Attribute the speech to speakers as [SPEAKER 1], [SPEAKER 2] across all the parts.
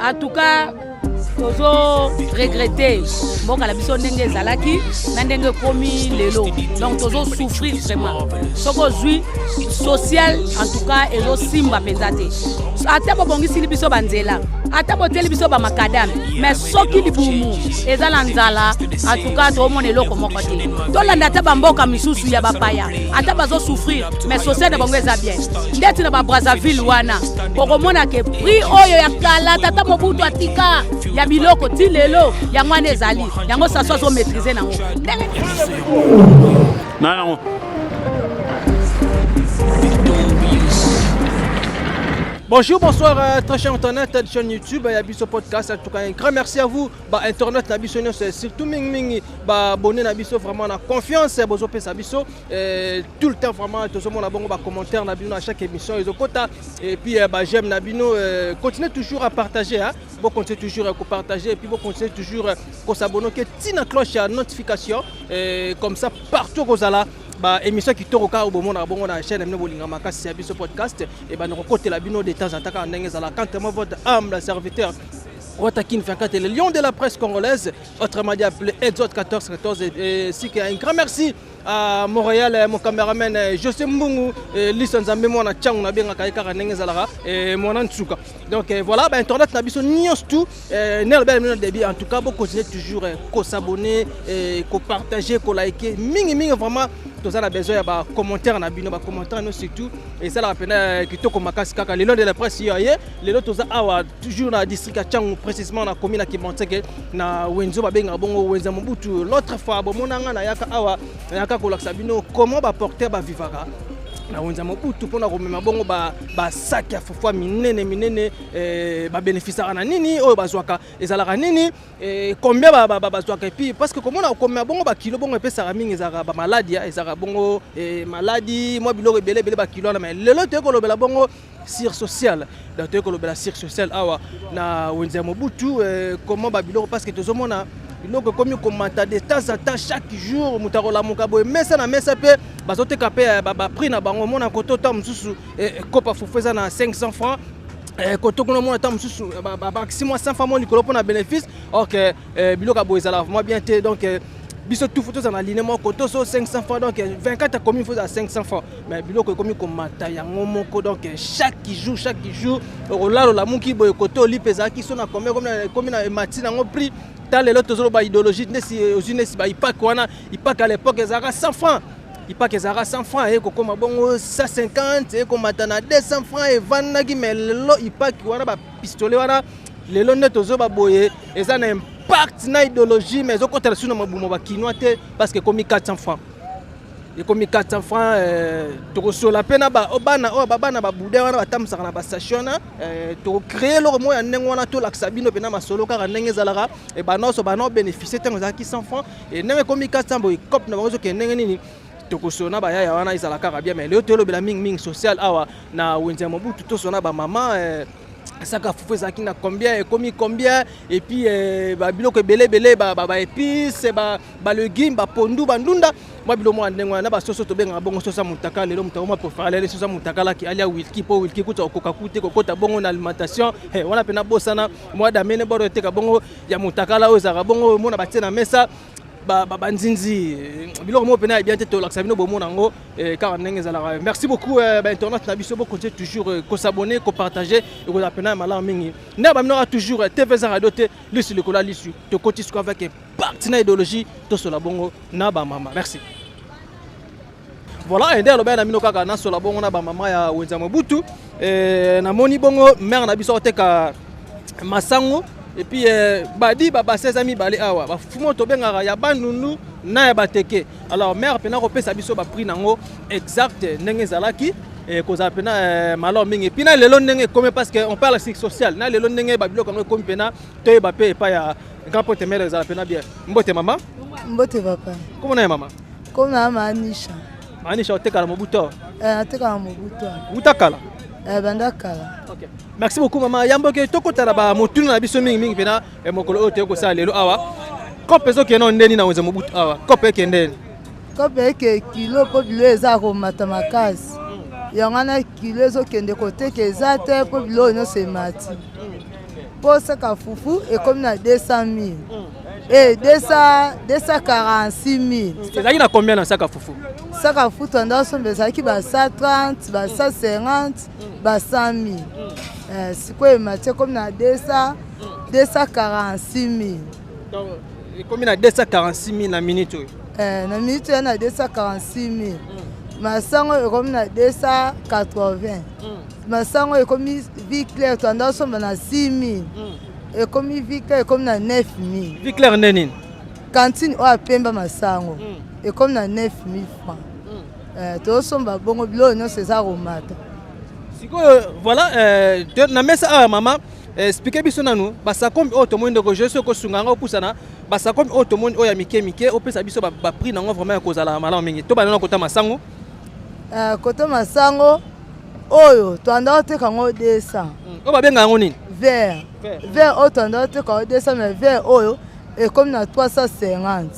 [SPEAKER 1] En tout cas tozo regretter mboka na biso ndenge ezalaki na ndenge ekomi lelo, donc tozo souffrir vraiment. Soki ozwi social, en tout cas ezosimba mpenza te. Ata bobongisili biso banzela, ata botieli biso bamacadam, mais soki libumu eza na nzala, en tout cas toomona eloko moko te. Tolanda ata bamboka misusu ya bapaya, ata bazosouffrir, mais social na bango eza bien. Ndeti na babrazzaville wana, okomona ke prix oyo ya kala tata Mobutu atika ya biloko ti lelo, yango wana ezali yango. Sassou azomaîtrise nango ndenge
[SPEAKER 2] na yango.
[SPEAKER 3] Bonjour, bonsoir, très cher internaute de chaîne YouTube, ya Biso Podcast. En tout cas, un grand merci à vous, ba internaute na biso nyonso, surtout mingi mingi ba abonné na biso vraiment na confiance bozo pesa biso tout le temps vraiment. Tozomona bongo ba commentaire na bino à chaque émission ezokota et puis ba j'aime na bino. Continuez toujours à partager, hein. Bon, continuez toujours à partager et puis bon, continuez toujours à s'abonner que tina cloche à notification et comme ça partout kozala ba émission kitoko kaka bomona bongo na chaîne bino bolinga makasi ya Biso Podcast et ba nakokotela bino de temps en temps kaka ndenge ezala. Quant à moi, votre humble serviteur Watakin 24, le lion de la presse congolaise, autrement dit appelé Exode 14 14, et ainsi qu'un grand merci à Montréal, mon caméraman José Mbungu, Lisa Nzambe mwana Tchangu na bengaka ye kaka ndenge ezalaka, mwana Ntsuka. Donc voilà, ba internaute na biso nyonso tout, ne bel na début, en tout cas bo continuer toujours ko s'abonner, ko partager, ko liker mingi mingi vraiment. Toza na besoin ya ba commentaire na bino, ba commentaire no surtout ezalaka mpena kitoko makasi kaka. Lelo de la presse yo ye lelo toza awa toujours na district ya Tshangu, précisément na commune ya Kimbanseke, na wenze babengaka bongo wenze Mobutu. L'autre fois bomonanga nayaka awa, nayaka kolakisa bino comment baporteur bavivaka na wenze Mobutu mpona komema bongo basaki ya fufu ya minene minene. Babénéficiaka na nini? Oyo bazwaka ezalaka nini? Combien bazwaka? Et puis parce que komona komema bongo bakilo bongo epesaka mingi, ezalaka bamaladi, ezalaka bongo maladi, mwa biloko ebele ebele bakilo wana. Mais lelo toyei kolobela bongo sur social, donc toyei kolobela sur social awa na wenze ya Mobutu, comment babiloko, parce que tozomona biloko ekomi komata de temps en temps, chaque jour. Moto akolamuka boye, mesa na mesa mpe bazoteka mpe baprix na bango. Omona koto ta mosusu kopa fufu eza na 500 francs, koto kuna omona ta mosusu bakisi mwa 100 francs mo likolo mpona bénéfice. Or que biloko ya boye ezala vraiment bien te. Donc biso tout faut tozala na ligne moko. Toso 500 francs, donc 24 akomi faut ezala 500 francs, mais biloko ekomi komata yango moko. Donc chaque jour, chaque jour, okolala olamuki boye, kote olipe ezalaki so na combien, ekomi na emati nango prix. Ta lelo tozoloba idéologie ndesi ozwi nesi baipake wana. Ipake à l'époque ezalaka 100 francs, ipake ezalaka 100 francs, eye kokóma bongo 150, ekomata na 200 francs, evandaki. Mais lelo ipake wana, bapistolet wana, lelo nde tozoba boye, eza na impact na idéologie, mais ezokɔtala su na mabumo bakinois te, parce que ekomi 400 francs, ekomi 400 francs. Tokosola mpe na bana oyo babana babude wana batambusaka na bastation wana. Tokocréer eloko moko ya ndenge wana, tolakisa bino mpena masolo kaka ndenge ezalaka. Bana nyonso bana obénéficie ntango ezalaki 100 francs, ndenge ekomi 400 boye, cope na bango ezokende ndenge nini? Tokosola na bayaya wana, ezala kaka bien. Mais lelo toyolobela mingimingi social awa na wenze ya Mobutu. Tosola na bamama, saka fufu ezalaki na combien, ekomi combien? Et puis babiloko ebele ebele, baépice, balégume, bapondu, bandunda, mwa biloko mwa ndenge wana, na basoso tobengaka bongo soso ya mutaka. Lelo moto akoma préféré alele soso ya mutaka laki alia wilki, mpo wilki kuta okoka ku te kokota bongo na alimentation wana mpena bosana mwa damene boro eteka bongo ya mutakala oyo ezalaka bongo omona batie na mesa banzinzi, biloko moko mpena ya bien te. Tolakisa bino, bomona yango kaka ndenge ezalaka. Merci beaucoup, bainternaute na biso, bocontinue toujours kos'abonner, kopartager, ekozala mpena ya malamu mingi. Nde baminaka toujours TV eza radio te, lisu likolo ya lisu. Tokoti siko avec parti na idéologie, tosola bongo na bamama. Merci. Voilà, nde alobaki na bino kaka nasola bongo na bamama ya wenze ya Mobutu. Namoni bongo mare na biso akoteka masango et puis badi babase eza mibale awa, bafumu tobengaka ya Bandundu na ya Bateke. Alors mare mpena kopesa biso baprix nango exact ndenge ezalaki, kozala mpena malamu mingi. Et puis na lelo ndenge ekomi, parce que on parle cycle social, na lelo ndenge babiloko yango ekomi mpena, toyeba mpe epai ya grand pote mare, ezala mpena bien. Mbote mama.
[SPEAKER 4] Mbote papa.
[SPEAKER 3] Kombo na ye mama?
[SPEAKER 4] Kombo na Maanisha.
[SPEAKER 3] Maanisha, otekala Mobutu awa?
[SPEAKER 4] Atekala Mobutu.
[SPEAKER 3] Wuta kala?
[SPEAKER 4] Banda kala.
[SPEAKER 3] Okay. Merci beaucoup mama. Yamboke tokotala bamotuna na biso mingimingi mpena mokolo oyo toyei kosala lelo awa. Kope ezokende ndeni na wenze Mobutu awa? Kope ekendeni?
[SPEAKER 4] Kope eke kilo, mpo bilo eza komata makasi. Yango wana kilo ezokende koteka eza te mpo biloko nyonso emati. Mpo saka fufu ekomi na 200 000. Eh, 200 246 000.
[SPEAKER 3] Ezalaki na combien na saka fufu?
[SPEAKER 4] Saka fufu twanda osomba ezalaki ba 130, ba 150, ba 100 000. Eh, sikoyo emati ekomi na 200 246 000.
[SPEAKER 3] Donc ekomi na 246 000 na minute oyo.
[SPEAKER 4] Eh, na minute oyo na 246 000. Masango ekomi na 280. Masango ekomi vie claire twanda osomba na 6 000. Ekomi vie claire ekomi na 9 000.
[SPEAKER 3] Vie claire nde nini?
[SPEAKER 4] Cantine oyo apemba masango ekomi na 9 000 francs. Eh, tozosomba bongo biloko nyonso eza komata.
[SPEAKER 3] Sikoyo voilà, na mesa awa mama, explique biso nanu basakombi oyo tomoni. Ndeko Jesu, okosunga yango opusana basakombi oyo tomoni oyo ya mike mike, opesa biso baprix nango vraiment ya kozala malamu mingi. To banana kota masango.
[SPEAKER 4] Eh, koto masango oyo twanda oteka yango 200.
[SPEAKER 3] Oyo babenga yango nini?
[SPEAKER 4] Vert. Vert oyo twanda oteka yango 200, mais vert oyo ekomi na 350.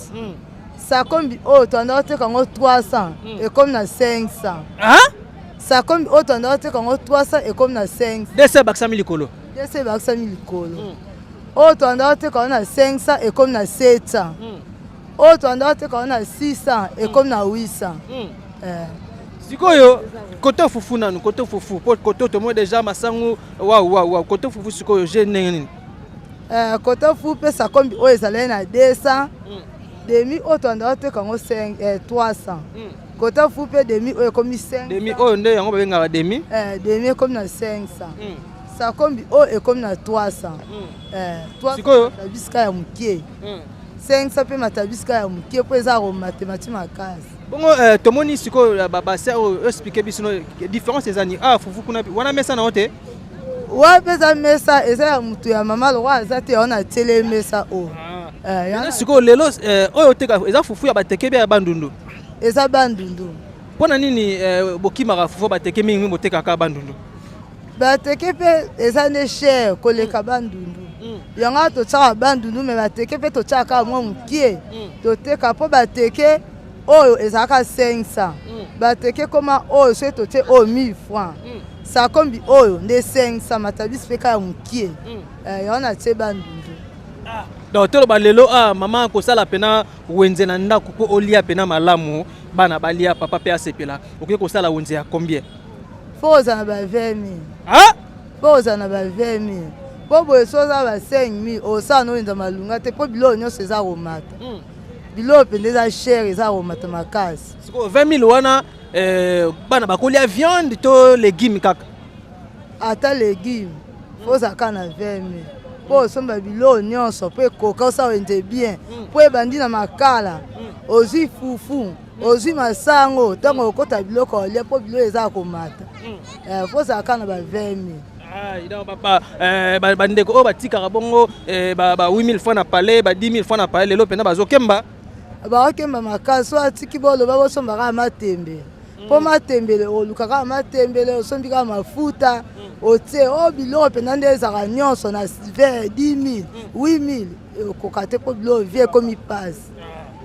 [SPEAKER 4] Sakombi oyo twanda oteka yango 300, ekomi na 500.
[SPEAKER 3] Ah?
[SPEAKER 4] Sakombi oyo twanda oteka yango 300, ekomi na 500.
[SPEAKER 3] 200 ebakisami likolo.
[SPEAKER 4] 200 ebakisami likolo. Oyo twanda oteka yango na 500, ekomi na 700. Oyo twanda oteka yango na 600, ekomi na 800. Eh.
[SPEAKER 3] Sikoyo koto fufu nanu, koto fufu, po koto tomoni déjà masango, waw waw waw. Koto fufu sikoyo je ndenge nini?
[SPEAKER 4] Eh, koto fufu mpe sakombi oyo ezalaki na 200, demi oyo twanda oteka yango 5, 300. Koto fufu mpe demi oyo ekomi 5.
[SPEAKER 3] Demi oyo nde yango babengaka demi?
[SPEAKER 4] Eh, demi ekomi na 500. Sakombi oyo ekomi na 300. Eh, 300.
[SPEAKER 3] Sikoyo?
[SPEAKER 4] Matabisika ya moke 500 mpe matabisika ya moke mpo eza komatemati makasi.
[SPEAKER 3] Bongo tomoni sikoyo babassin oyo, explique biso no différence eza nini? Ah, fufu kuna wana, mesa na yo te?
[SPEAKER 4] Wana mpe eza mesa, eza ya motu ya mama lokwa aza te, yango na tiele mesa oyo. Eh,
[SPEAKER 3] Eza sikoyo lelo oyo oteka eza fufu ya bateke be ya Bandundu?
[SPEAKER 4] Eza Bandundu.
[SPEAKER 3] Mpo na nini bokimaka fufu ya bateke mingi, botekaka Bandundu?
[SPEAKER 4] Bateke mpe eza nde cher koleka Bandundu, yango wana totiaka Bandundu, mais bateke mpe totiaka kaka mwa mokie toteka, mpo bateke oyo ezalaka 500, bateke koma oyo soki totie oyo 1000 francs. Sakombi oyo nde 500, matabisi mpe kaka ya mokie. Eh, yango natie Bandundu.
[SPEAKER 3] Donc toloba lelo, ah, mama, kosala pena wenze na ndako mpo olia pena malamu, bana balia, papa mpe asepela, okoki kosala wenze ya combien?
[SPEAKER 4] Fo ozala na ba 20 000.
[SPEAKER 3] Ah?
[SPEAKER 4] Mpo ozala na ba 20 000, mpo boye so oza ba 5 000, osala na oyenza malunga te, mpo biloko nyonso eza komata. Biloko mpenza eza cher, eza komata makasi.
[SPEAKER 3] Sikoyo 20 000 wana, bana bakolia viande to légume kaka?
[SPEAKER 4] Ata légume, fo ozala kaka na 20 000 mpo osomba biloko nyonso mpo ekoka osala wenze bien, mpo ebandi na makala, ozwi fufu, ozwi masango, ntango okota biloko olia, mpo biloko eza komata. Eh, fo ozala kaka na ba 20 000.
[SPEAKER 3] Ah, donc bandeko oyo batikaka bongo ba 8000 francs na palais, ba 10 000 francs na palais, lelo mpena bazokemba.
[SPEAKER 4] Bakokemba makasi. So atiki boloba bosomba kaka matembele, mpo matembele oluka kaka matembele, osombi kaka mafuta, otie oyo biloko mpenza nde ezalaka nyonso na 20 10 000, 8 000 okoka te, mpo biloko vie ekomi pasi,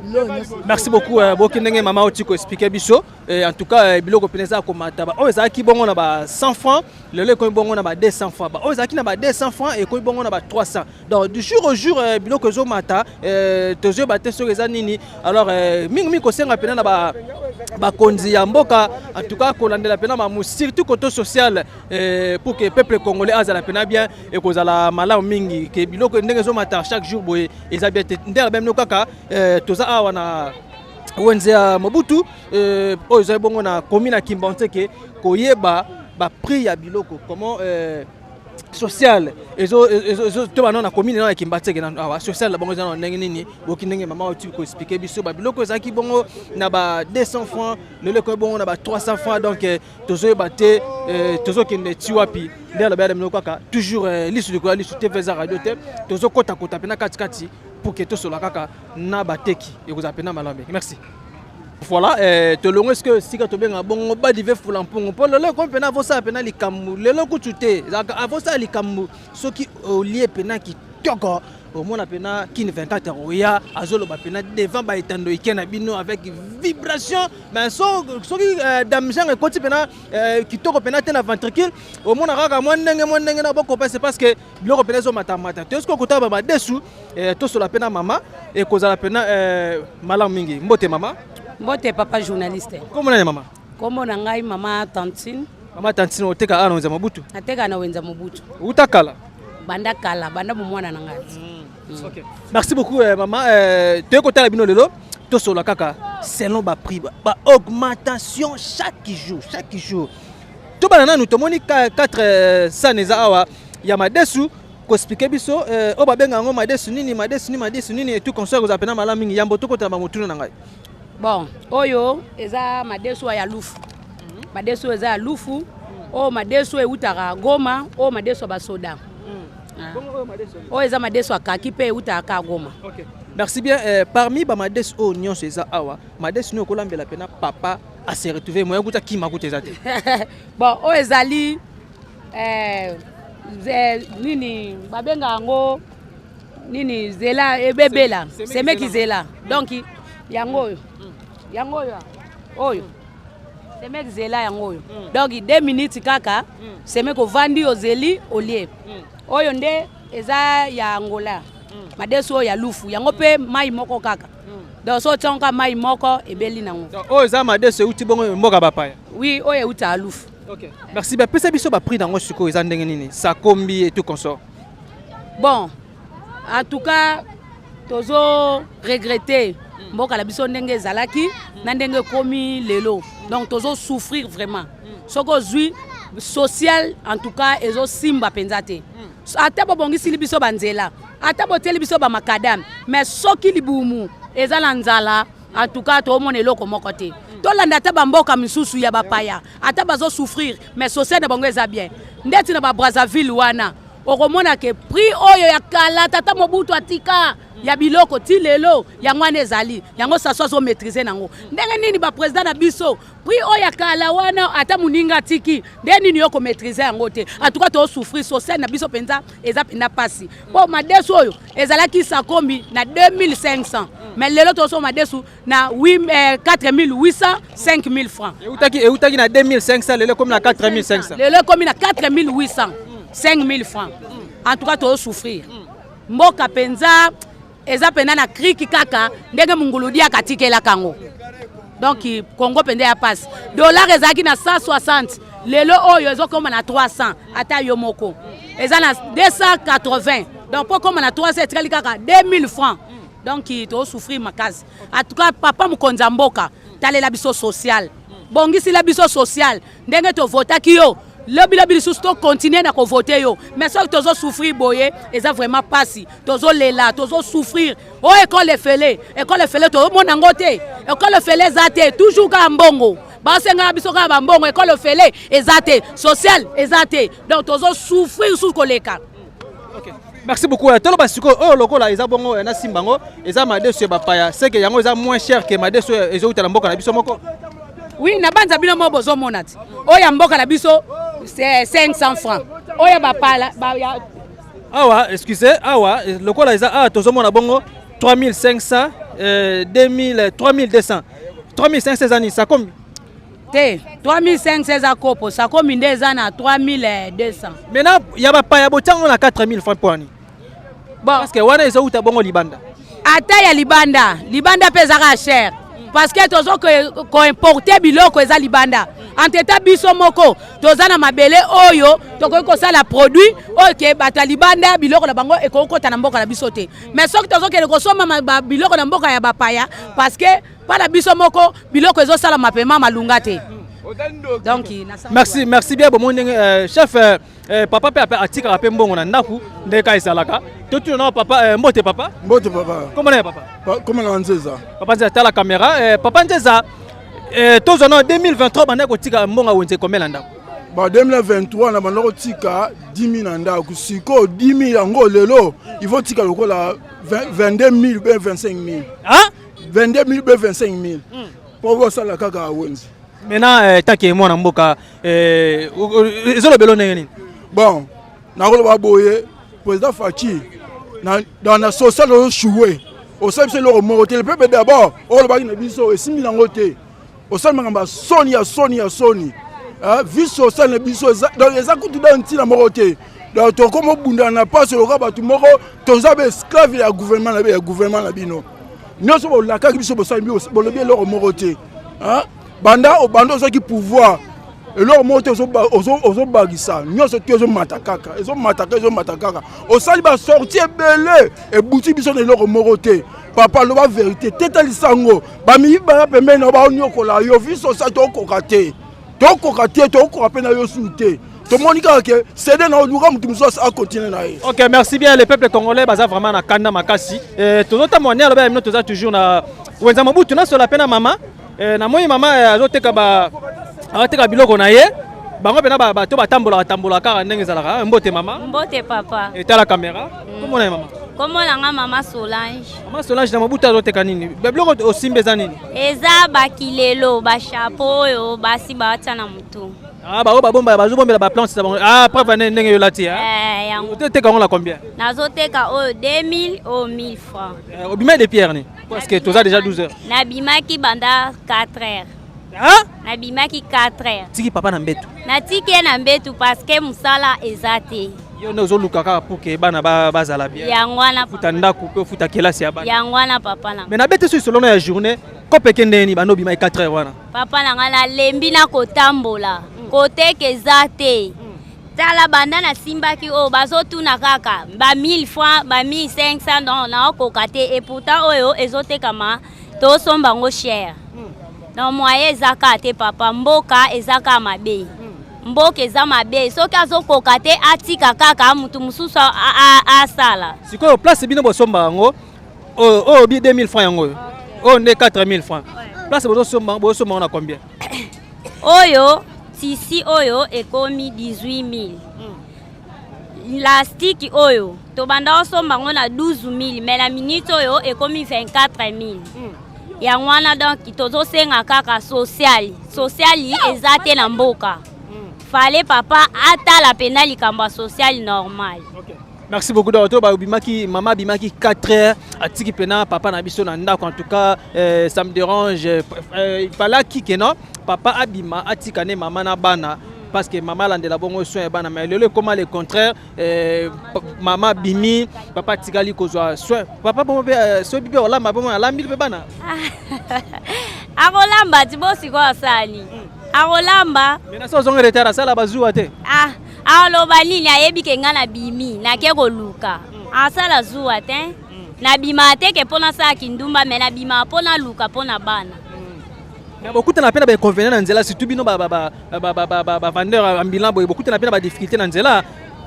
[SPEAKER 4] biloko nyonso.
[SPEAKER 3] Merci beaucoup. Boki ndenge mama oti koexpliquer biso. En tout cas, biloko pene eza komata. Ba oyo ezalaki bongo na ba 100 francs, lelo ekomi bongo na ba 200 francs. Ba oyo ezalaki na ba 200 francs, ekomi bongo na ba 300. Donc du jour au jour, biloko ezomata. Tozoyeba te soki eza nini. Alors mingimingi kosenga pena na bakonzi ya mboka, en tout cas kolandela pena mamu, surtout côté social, pour que peuple congolais azala pena bien, ekozala malamu mingi. Ke biloko ndenge ezomata chaque jour boye eza bien te. Nde alobemi kaka, toza awa na wenze ya Mobutu, oyo ezali bongo na commune ya Kimbanseke, koyeba baprix ya biloko, comment social to bana na commune na ya Kimbanseke nano awa, social na bango eza na ndenge nini. Boki ndenge mama oti koexpliquer biso, babiloko ezalaki bongo na ba 200 francs, lelo ekomi bongo na ba 300 francs. Donc tozoyeba te tozokende ti wapi. Nde alobi ya bino kaka toujours, lisu likolo ya lisu te, eza radio te, tozokotakota mpena katikati pour que tosola kaka na bateki, ekozala mpena malamu. Merci. Voilà, tolongo est-ce que sika tobenga bongo badive fula mpungu, mpo lelo ekomi mpena avosala mpena likambo lelo kutu te, ezalaka avosala likambo soki olie mpena. Kitoko omona mpena Kin 24 oya azoloba mpena devant baetando ike na bino avec vibration. Mais soki damjang ekoti mpena kitoko mpena te na ventricule, omona kaka mwa ndenge na bokopa. C'est parce que biloko mpena ezomatamata. To soki okotala bamadesu, tosola mpe na mama, ekozala mpena malamu mingi. Mbote, mama.
[SPEAKER 1] Mbote, papa journaliste.
[SPEAKER 3] Kombo nani, mama?
[SPEAKER 1] Kombo na ngai mama Tantine.
[SPEAKER 3] Mama Tantine, oteka awa na Wenze Mobutu?
[SPEAKER 1] Nateka na Wenze Mobutu.
[SPEAKER 3] Uta kala?
[SPEAKER 1] Banda kala, banda bomwana na ngai.
[SPEAKER 3] Okay. Merci beaucoup, mama. Toye kotala bino lelo, tosola kaka selon baprix, ba augmentation chaque jour, chaque jour. Tobana nanu, tomoni 4 sani eza awa ya madesu. Koexpliquer biso oyo babenga yango madesu nini, madesu nini, madesu nini et tout consort, kozala mpena malamu mingi yambo tokotala bamotuna na ngai.
[SPEAKER 1] Bon, oyo eza madesu ya lufu. Madesu eza ya lufu. Oyo madesu eutaka Goma, oyo madesu ya basoda. Ah. Oyo eza madesu ya kaki mpe eutaka kaka Goma.
[SPEAKER 3] Okay. Merci bien. Parmi bamadesu oyo nyonso eza awa, madesu nini okolambela mpena papa ase retrouve moyen kuta kima kuta eza te?
[SPEAKER 1] Bon, oyo ezali nini babenga yango nini, zela ebebela.
[SPEAKER 3] Semeki.
[SPEAKER 1] Semeki zela. Donc yango oyo, yango oyo, oyo semeki zela yango oyo. Donc 2 minutes kaka semeki ovandi, ozeli, olie. Oyo nde eza ya Angola, madesu oyo ya lufu, yango mpe mai moko kaka. Donc so otiango kaka mai moko, ebeli nango.
[SPEAKER 3] Donc, oyo eza madesu euti bongo mboka bapaya?
[SPEAKER 1] Oui, oyo eutaka lufu.
[SPEAKER 3] Okay. Merci. Bapesa biso baprix nango sikoyo eza ndenge nini, sakombi et tout consort?
[SPEAKER 1] Bon, en tout cas tozo regretter mboka na biso ndenge ezalaki na ndenge ekomi lelo. Donc tozo souffrir vraiment. Soki ozwi social, en tout cas ezosimba mpenza te. Ata bobongisili biso banzela, ata botieli biso bamacadam, mais soki libumu eza na nzala, en tout cas toomona eloko moko te. Tolanda ata bamboka misusu ya bapaya, ata bazosouffrir, mais social na bango eza bien. Ndeti na baBrazzaville wana, okomona ke prix oyo ya kala tata Mobutu atika ya biloko ti lelo, yango wana ezali yango. Sassou azomaîtriser nango ndenge nini? Baprésident na biso, prix oyo ya kala wana ata moninga atiki, nde nini yo komaîtriser yango te? En tout cas tozosouffrir. Social na biso mpenza eza mpenza mpasi, mpo madesu oyo ezalaki sakombi na 2500, mais lelo tozosomba madesu na 8, 4800, 5000 francs.
[SPEAKER 3] Eutaki na 2500, lelo ekomi na 4500?
[SPEAKER 1] Lelo ekomi na 4800, 5000 francs. En tout cas tozosouffrir. Mboka mpenza eza mpenza na kriki kaka ndenge mongulu diaka atikelaka yango. Donc Congo mpenza ya pasi. Dollar ezalaki na 160, lelo oyo ezokóma na 300. Ata yo moko, eza na 280. Donc mpo kóma na 300, etikali kaka 2000 francs. Donc tozosouffrir makasi. En tout cas, papa mokonzi ya mboka, talela biso social, bongisila biso social ndenge tovotaki yo lobilobi. Lisusu tocontinuer na kovote yo, mais soki tozosouffrir boye, eza vraiment mpasi. Tozolela, tozosouffrir. Oyo école efele, école efele, tozomona yango te. École efele eza te, toujours kaka mbongo basengaka biso, kaka bambongo. École efele eza te, social eza te. Donc tozosouffrir susu koleka.
[SPEAKER 3] Okay. Merci beaucoup. Toloba sikoyo, oyo lokola eza bongo na simba yango, eza madesu ya bapaya, seke yango eza moins cher ke madesu oyo ezowuta na mboka na biso moko?
[SPEAKER 1] Oui, na banza bino moko bozomona ti oyo ya mboka na biso, c'est 500 francs, oyo bapala
[SPEAKER 3] Awa, excusez, awa lokola eza awa, tozomona bongo 3500, 2000, 3200, 3500 eza nini, sakombi?
[SPEAKER 1] Te, 3500 eza kopo. Sakomi nde eza na 3200.
[SPEAKER 3] Maintenant ya bapaya botiango na 4000 francs, mpo ani?
[SPEAKER 1] Bon,
[SPEAKER 3] parce que wana ezowuta bongo libanda.
[SPEAKER 1] Ata ya libanda, libanda mpe ezaka cher, parce que tozo koimporter biloko eza libanda. Entre biso moko toza na mabele oyo tokoki kosala produit oyo ke bato ya libanda biloko na bango ekoki kota na mboka na biso te. Mais soki tozokende kosomba biloko na mboka ya bapaya, parce que mpa na biso moko biloko ezosalama pema malunga te. Donc
[SPEAKER 3] Merci, merci bien. Bomoi ndenge chef, papa mpe atikaka mpe mbongo na ndako ndenge kaka ezalaka. Totuna na papa. Mbote, papa.
[SPEAKER 5] Mbote, papa.
[SPEAKER 3] Kombo na ye, papa?
[SPEAKER 5] Kombo na Nzeza.
[SPEAKER 3] Papa Nzeza, tala caméra. Papa Nzeza, tozwa na 2023, banda kotika mbongo ya wenze combien na ndako?
[SPEAKER 5] Ba 2023 na banda kotika 10 000 na ndako. Sikoyo 10 000 yango lelo il faut tika lokola 22 000 be 25 000.
[SPEAKER 3] Hein?
[SPEAKER 5] 22 000 be 25 000 mpo bosala kaka wenze.
[SPEAKER 3] Maintenant, taki mwana mboka, ezolobela ndenge nini?
[SPEAKER 5] Bon, nakoloba boye, président Fatshi Na social ozoéchouer, osali biso eloko moko te. Le peuple d'abord, olobaki na biso, esimbi nango te. Osali makambo ya soni, ya soni, ya soni. Vie sociale na biso, donc eza kutu da ntina moko te. Donc tokoma obundana na mpasi lokola bato moko toza baesclave ya gouvernement, ya gouvernement na bino. Nyonso bolakaki biso, bosali, bolobi eloko moko te. Banda obanda ozwaki pouvoir, eloko moko te ozobakisa. Nyonso te, ezomata kaka, ezomata kaka, ezomata kaka. Osali basortie ebele, ebuti biso na eloko moko te. Papa, aloba vérité te. Talisa yango, bamiyibi baya pembeni na baoniokola yo. Vie sociale tokoka te, tokoka te, tokoka mpe na yo su te. Tomoni kaka ke cd na oluka motu mosusu acontinue na ye.
[SPEAKER 3] Ok, merci bien. Le peuple congolais baza vraiment na kanda makasi. Tozotambola nde aloba ya bino, toza toujours na wenza Mobutu. Nasola mpe na mama. Namoni mama azoteka ba azoteka biloko na ye. Bango mpena bato batambolaka tambolaka kaka ndenge ezalaka. Mbote mama.
[SPEAKER 6] Mbote papa.
[SPEAKER 3] Etala caméra. Komona ye mama?
[SPEAKER 6] Kombo na nga mama Solange.
[SPEAKER 3] Mama Solange, na Mobutu azoteka nini? Biloko osimbi eza nini?
[SPEAKER 6] Eza bakilelo, bachapeau oyo basi batia na motu.
[SPEAKER 3] Ah, bango babomba, bazobombela baplante na bango. Ah, preuve ane ndenge yo lati.
[SPEAKER 6] Eh, yango.
[SPEAKER 3] Oteka yango na combien?
[SPEAKER 6] Nazoteka oyo 2000, oyo 1000 francs.
[SPEAKER 3] Obima de pierre ni parce que toza déjà 12 heures.
[SPEAKER 6] Nabimaki banda 4 heures.
[SPEAKER 3] Ah?
[SPEAKER 6] Nabimaki 4 heures.
[SPEAKER 3] Tiki papa na mbetu?
[SPEAKER 6] Natiki ye na mbetu parce que mosala eza te.
[SPEAKER 3] Yo nde ozoluka kaka pour ke bana bazala bien.
[SPEAKER 6] Yango wana.
[SPEAKER 3] Futa ndako mpe ofuta kelasi ya bana.
[SPEAKER 6] Yango wana, papa na.
[SPEAKER 3] Mais nabete so lisolo ya journée kopeke ndeni bando obima 4 heures wana?
[SPEAKER 6] Papa na ngai, nalembi na kotambola, koteka eza te. Tala, banda nasimbaki oyo, bazotuna kaka ba 1000 francs, ba 1500. Donc naokoka te. Et pourtant oyo ezotekama, tosomba yango cher. Donc moyen eza kaka te, papa. Mboka eza kaka mabe, mboka eza mabe. Soki azokoka te, atika kaka motu mosusu asala.
[SPEAKER 3] Sikoyo place bino bosomba yango, oyo oyo bi 2000 francs, yango oyo, oyo nde 4000 francs, place bozosomba, bozosomba yango na combien?
[SPEAKER 6] Oyo tissu oyo ekomi 18 000. Lastique oyo tobanda osomba yango na 12 000, mais na minute oyo ekomi 24 000. Yango wana, donc tozosenga kaka social. Social eza te na mboka. Fale papa atala mpena likambo ya social normal.
[SPEAKER 3] Merci beaucoup. Donc babimaki, mama abimaki 4 heures, atiki mpena papa na biso na ndako. En tout cas, ça me dérange. Il fallaki ke non, papa abima, atika ne mama na bana, parce que mama alandela bongo soin ya bana. Mais lelo ekóma le contraire. Mama abimi, papa atikali kozwa soin. Papa bongo mpe, soki mpe olamba bongo, alambi mpe bana?
[SPEAKER 6] Akolamba ti bo sikoyo asali, akolamba.
[SPEAKER 3] Mais na so ozonga retard, asala bazuwa te?
[SPEAKER 6] Ah, aloba nini? Ayebi ke ngai nabimi, nake koluka, asala zuwa te. Nabima te ke mpo nasala kindumba, me nabima mpo naluka mpo na bana.
[SPEAKER 3] Mais bokutana mpe na bainconvénient na nzela, surtout bino bavendeur ambulant boye, bokutana mpe na badifficulté na nzela?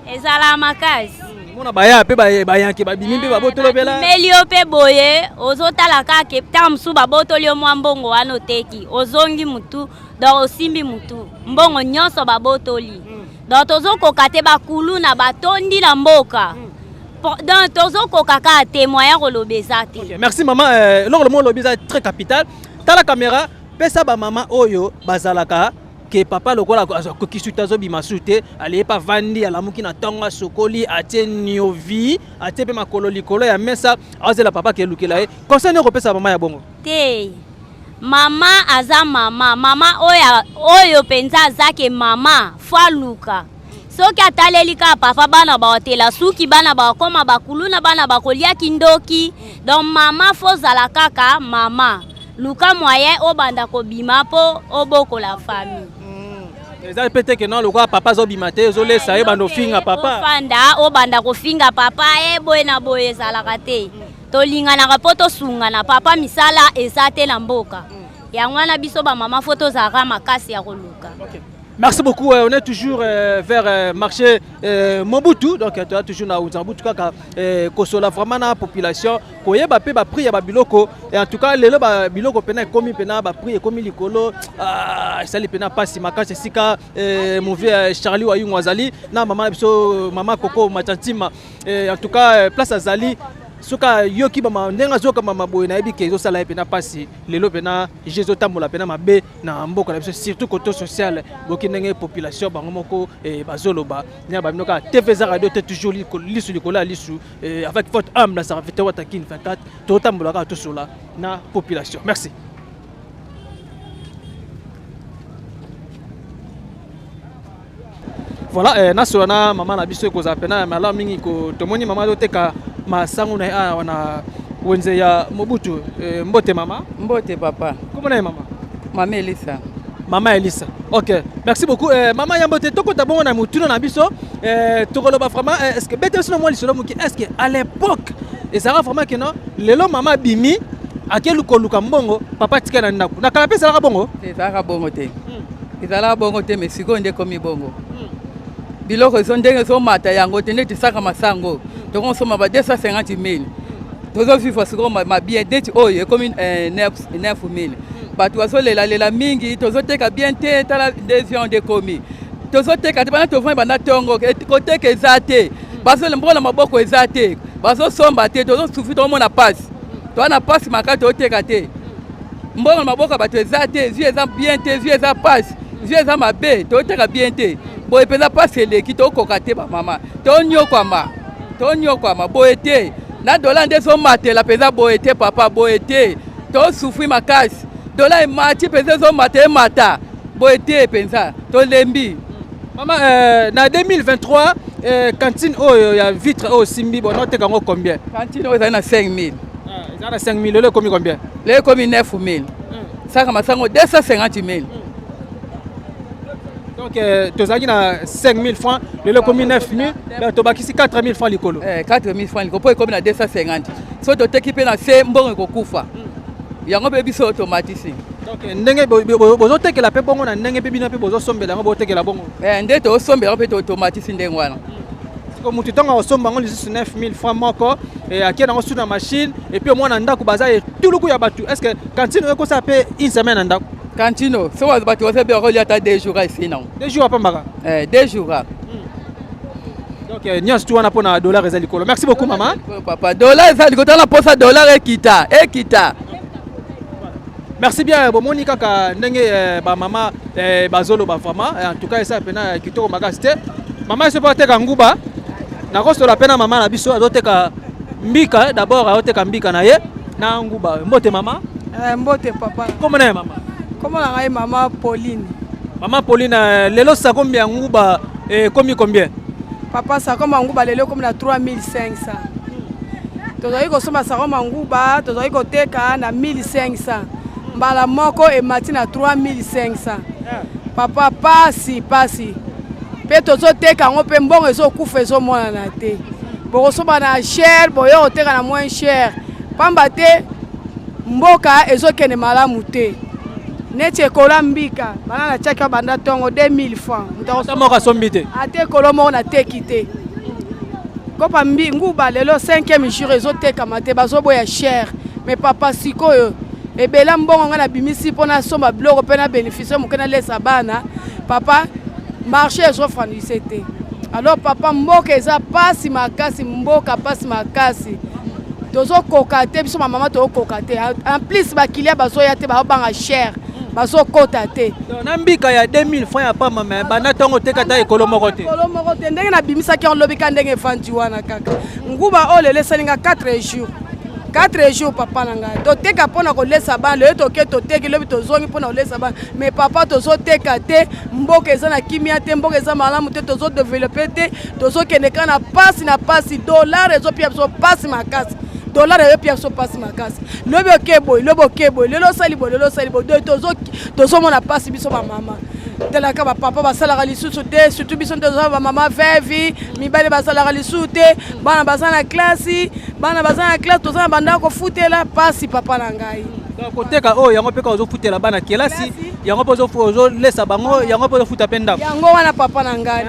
[SPEAKER 6] Ezala makasi.
[SPEAKER 3] Mona baya mpe bayanke, babimi mpe babotolobela.
[SPEAKER 6] Babimeli yo mpe boye, ozotala kaka ntango mosusu babotoli yo mwa mbongo wana, oteki, ozongi mutu, donc osimbi mutu, mbongo nyonso babotoli. Donc tozokoka te, bakuluna batondi na mboka. Donc tozokoka kaka te, moyen koloba eza te.
[SPEAKER 3] Okay, merci mama. Eloko lomo olobi eza très capital. Tala caméra, pesa bamama oyo bazalaka ke papa lokola akoki su te, azobima su te, aleye pa vandi, alamuki na ntongo, asokoli, atie niovi, atie mpe makolo likolo ya mesa, azela papa kelukela ye. Conseil nini okopesa mama ya bongo?
[SPEAKER 6] Te, mama aza mama. Mama oyo, oyo mpenza aza ke mama fo aluka. Soki ataleli kaka papa, bana baotela suki, bana bakoma bakuluna, bana bakolia kindoki. Donc mama fo ozala kaka mama, luka moyen obanda kobima mpo obokola famille.
[SPEAKER 3] Eza mpe te ke non, lokola papa azobima te, ezolesa ye, banda ofinga papa.
[SPEAKER 6] Ofanda, obanda kofinga papa e boye na boye, ezalaka te. Tolinganaka mpo tosungana. Papa, misala eza te na mboka. Yango wana biso bamama fo tozalaka makasi ya koluka.
[SPEAKER 3] Merci beaucoup. On est toujours vers marché Mobutu. Donc, tu as toujours na Mobutu kaka kosola vraiment na population. Koyeba pe ba prix ya ba biloko. Et en tout cas, lelo ba biloko pena ekomi pena ba prix ekomi likolo. Ah, esali pena pasi makasi. Esika mon vieux Charlie Wayungu azali na mama biso, mama Coco Machantima. En tout cas, place azali. Soki ayoki ba ndenge azoyoka mama boye, nayebi ke ezosala ye mpena mpasi. Lelo mpena je ezotambola mpena mabe na mboka na biso, surtout côté social. Boki ndenge population bango moko bazoloba nya babino kaka TV eza radio te, toujours lisu likolo ya lisu, avec votre humble serviteur Watakin 24. Totambola kaka, tosola na population. Merci. Voilà, nasola na mama na biso, ekozala mpena ya malamu mingi. Tomoni mama azoteka masango na ye awa na wenze ya Mobutu. Mbote mama.
[SPEAKER 7] Mbote papa.
[SPEAKER 3] Kombo na ye mama?
[SPEAKER 7] Mama Elisa.
[SPEAKER 3] Mama Elisa, ok, merci beaucoup. Mama, yambo te tokota bongo na motuna na biso, tokoloba vraiment, est ce que bete biso na mwa lisolo moke, est ce que à l'époque ezalaka vraiment ke non, lelo mama abimi ake koluka mbongo, papa tika na ndako? Na kala mpe ezalaka bongo?
[SPEAKER 7] Ezalaka bongo te, ezalaka bongo te, mais sikoyo nde ekomi bongo. Biloko ezo ndenge ezomata yango te, neti saka masango tokosomba ba 250 000, tozovivre sikoyo mabien. Neti oyo ekomi 9 000, bato bazolelalela mingi, tozoteka bien te. Tala nde viande ekomi, tozoteka te. Bana tovandi banda ntongo, koteka eza te, mbongo na maboko eza te, bazosomba te, tozosouffrir, tozomona pasi, toza na pasi makasi, tozoteka te, mbongo na maboko ya bato eza te, vie eza bien te, vie eza pasi, vie eza mabe, tozoteka bien te. Boye mpenza pasi eleki, tokoka te. Bamama tonyokwama, tonyokwama boye te. Na dola nde ezomatela mpenza boye te papa, boye te, tosouffrir makasi. Dola emati mpenza, ezomata, emata boye te mpenza, tolembi.
[SPEAKER 3] Mama, na 2023, cantine oyo ya vitre oyo osimbi bona, oteka yango combien?
[SPEAKER 7] Cantine oyo ezali na 5000.
[SPEAKER 3] Eza na 5000, lelo ekomi combien?
[SPEAKER 7] Lelo ekomi 9000. Saka masango 250 000.
[SPEAKER 3] Donc tozalaki na 5000 francs, lelo ekomi 9000, donc tobakisi 4000 francs likolo.
[SPEAKER 7] 4000 francs likolo, mpo ekomi na 250. So toteki mpe na se, mbongo ekokufa yango mpe biso tomatisi.
[SPEAKER 3] Donc ndenge bozotekela mpe bongo, na ndenge mpe bino mpe bozosombela yango, botekela bongo?
[SPEAKER 7] Nde tozosombela yango mpe tomatisi ndenge wana.
[SPEAKER 3] Siko motu ntango akosomba yango lisusu 9000 francs moko, akie nango su na machine, et puis omwana ndako baza etuluku ya bato, est ce que cantine oyo ekosala mpe une semaine na ndako?
[SPEAKER 7] Cantine so bato baza be bakolia ata 2 jours esi nango.
[SPEAKER 3] 2 jours apambaka.
[SPEAKER 7] 2 jours.
[SPEAKER 3] Donc nyonso tu wana mpona dollar eza likolo. Merci beaucoup mama.
[SPEAKER 7] Papa, dollar eza likolo, tala mposa dollar ekita, ekita.
[SPEAKER 3] Merci bien. Bomoni kaka ndenge bamama bazoloba vraiment. En tout cas eza mpena kitoko makasi te. Mama eso mpo ateka nguba, nakosola mpe na mama na biso azoteka mbika. D'abord azoteka mbika na ye na nguba. Mbote mama.
[SPEAKER 8] Mbote papa.
[SPEAKER 3] Kombo na ye mama?
[SPEAKER 8] Kombo na ngai mama Pauline.
[SPEAKER 3] Mama Pauline, lelo sakombi ya nguba ekomi combien?
[SPEAKER 8] Papa, sakombi ya nguba lelo ekomi na 3500. Tozali kosomba sakombi ya nguba, tozali koteka na 1500, mbala moko emati na 3500 papa. Pasi, pasi mpe tozoteka yango mpe mbongo ezokufa, ezomonana te. Bokosomba na cher, boyo koteka na moins cher, pamba te mboka ezokende malamu te. Neti ekola mbika bana natiaki banda ntongo 2000 francs.
[SPEAKER 3] Ata moko asombi te.
[SPEAKER 8] Ata ekolo moko nateki te. Kopa mbi nguba lelo 5e jour ezotekama te, bazoboya cher. Mais papa, sikoyo ebela mbongo ngai nabimisi mpo nasomba biloko mpe na bénéficie moke nalesa bana, papa, marché ezofranise te. Alors papa, mboka eza pasi makasi, mboka pasi makasi, tozokoka te. Biso bamama tozokoka te. En plus baclients bazoya te, baobanga cher, bazokota te.
[SPEAKER 3] Na mbika ya 2000 francs ya pamba, me banda ntongo oteka ata ekolo moko te.
[SPEAKER 8] Ekolo moko te. Ndenge nabimisaki yango lobi ka ndenge efandi wana kaka. Nguba oyo lelo esalinga 4 jours, 4 jours papa na ngai. Toteka mpona kolesa bana. Lelo toke toteki, lobi tozongi mpona kolesa bana, mais papa, tozoteka te. Mboka eza na kimia te, mboka eza malamu te, tozodévelopper te, tozokende kaka na pasi na pasi. Dollar ezopia biso pasi makasi, dollar ezopia biso pasi makasi. Lobi oke boye, lobi oke boye, lelo osali boye, lelo osali boye. Tozomona pasi biso bamama. Talaka bapapa basalaka lisusu te, surtout biso nde toza bamama veuve, mibali basalaka lisusu te, bana baza na klasi, bana baza na classe, toza na bandako kofutela. Pasi papa na ngai.
[SPEAKER 3] Koteka oyo yango mpe kaka ozofutela bana kelasi, yango mpe ozolesa bango, yango mpe ozofuta mpe ndako.
[SPEAKER 8] Yango wana papa na ngai.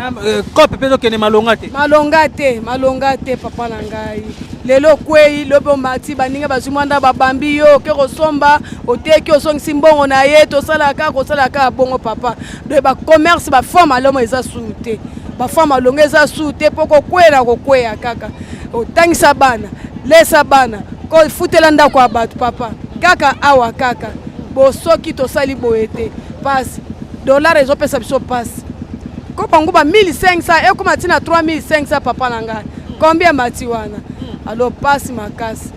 [SPEAKER 3] Cope mpe ezokende malonga te.
[SPEAKER 8] Malonga te, malonga te papa na ngai. Lelo okwei, lobi omati, baninga bazwi mwa ndako, babambi yo, oke kosomba, oteki, ozongisi mbongo na ye. Tosalaka kaka, kosalaka kaka bongo papa. Donc bacommerce bafond malomo eza suu te, bafond malongo eza suu te, mpo kokwela kokweya kaka. Otangisa bana. Lesa bana, kofutela ndako ya bato papa, kaka awa kaka bo soki tosali boye te pasi, dollar ezopesa biso pasi. Kopa nguba 1500 ekoma ntina 3500 papa na ngai, combien mati wana? Alors pasi makasi,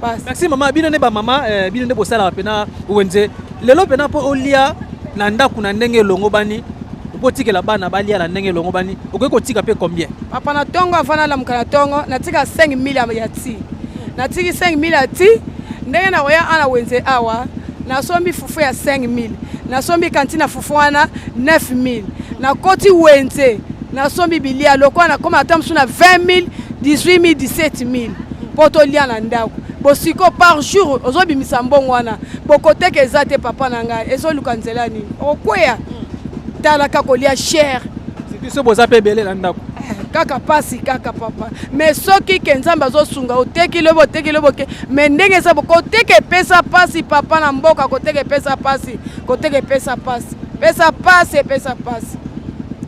[SPEAKER 8] pasi.
[SPEAKER 3] Merci mama. Bino nde bamama, bino nde bosalaka mpena wenze lelo mpena mpo olia na ndako na ndenge elongo bani, botikela bana balia na ndenge elongo bani, okoki kotika mpe combien?
[SPEAKER 8] Papa, na ntongo avant nalamuka na ntongo, natika 5000 ya ti, natiki 5000 ya ti. Ndenge nakoya ana wenze awa, nasombi fufu ya 5000, nasombi kantine ya fufu wana 9000, nakoti wenze, nasombi bilia lokola nakoma ata mosusu na 20000, 18000, 17000 mpo tolia na ndako. Bosiko par jour ozobimisa mbongo wana, bokoteka eza te papa na ngai, ezoluka nzela nini okokweya. Talaka kolia cher.
[SPEAKER 3] Biso boza mpe ebele na ndako.
[SPEAKER 8] Kaka pasi kaka papa, mais soki ke Nzambe azosunga, oteki lobi, oteki lobi, oke. Mais ndenge eza, koteka epesa pasi papa na mboka, koteka epesa pasi, koteka epesa pasi, pesa pasi, epesa pasi.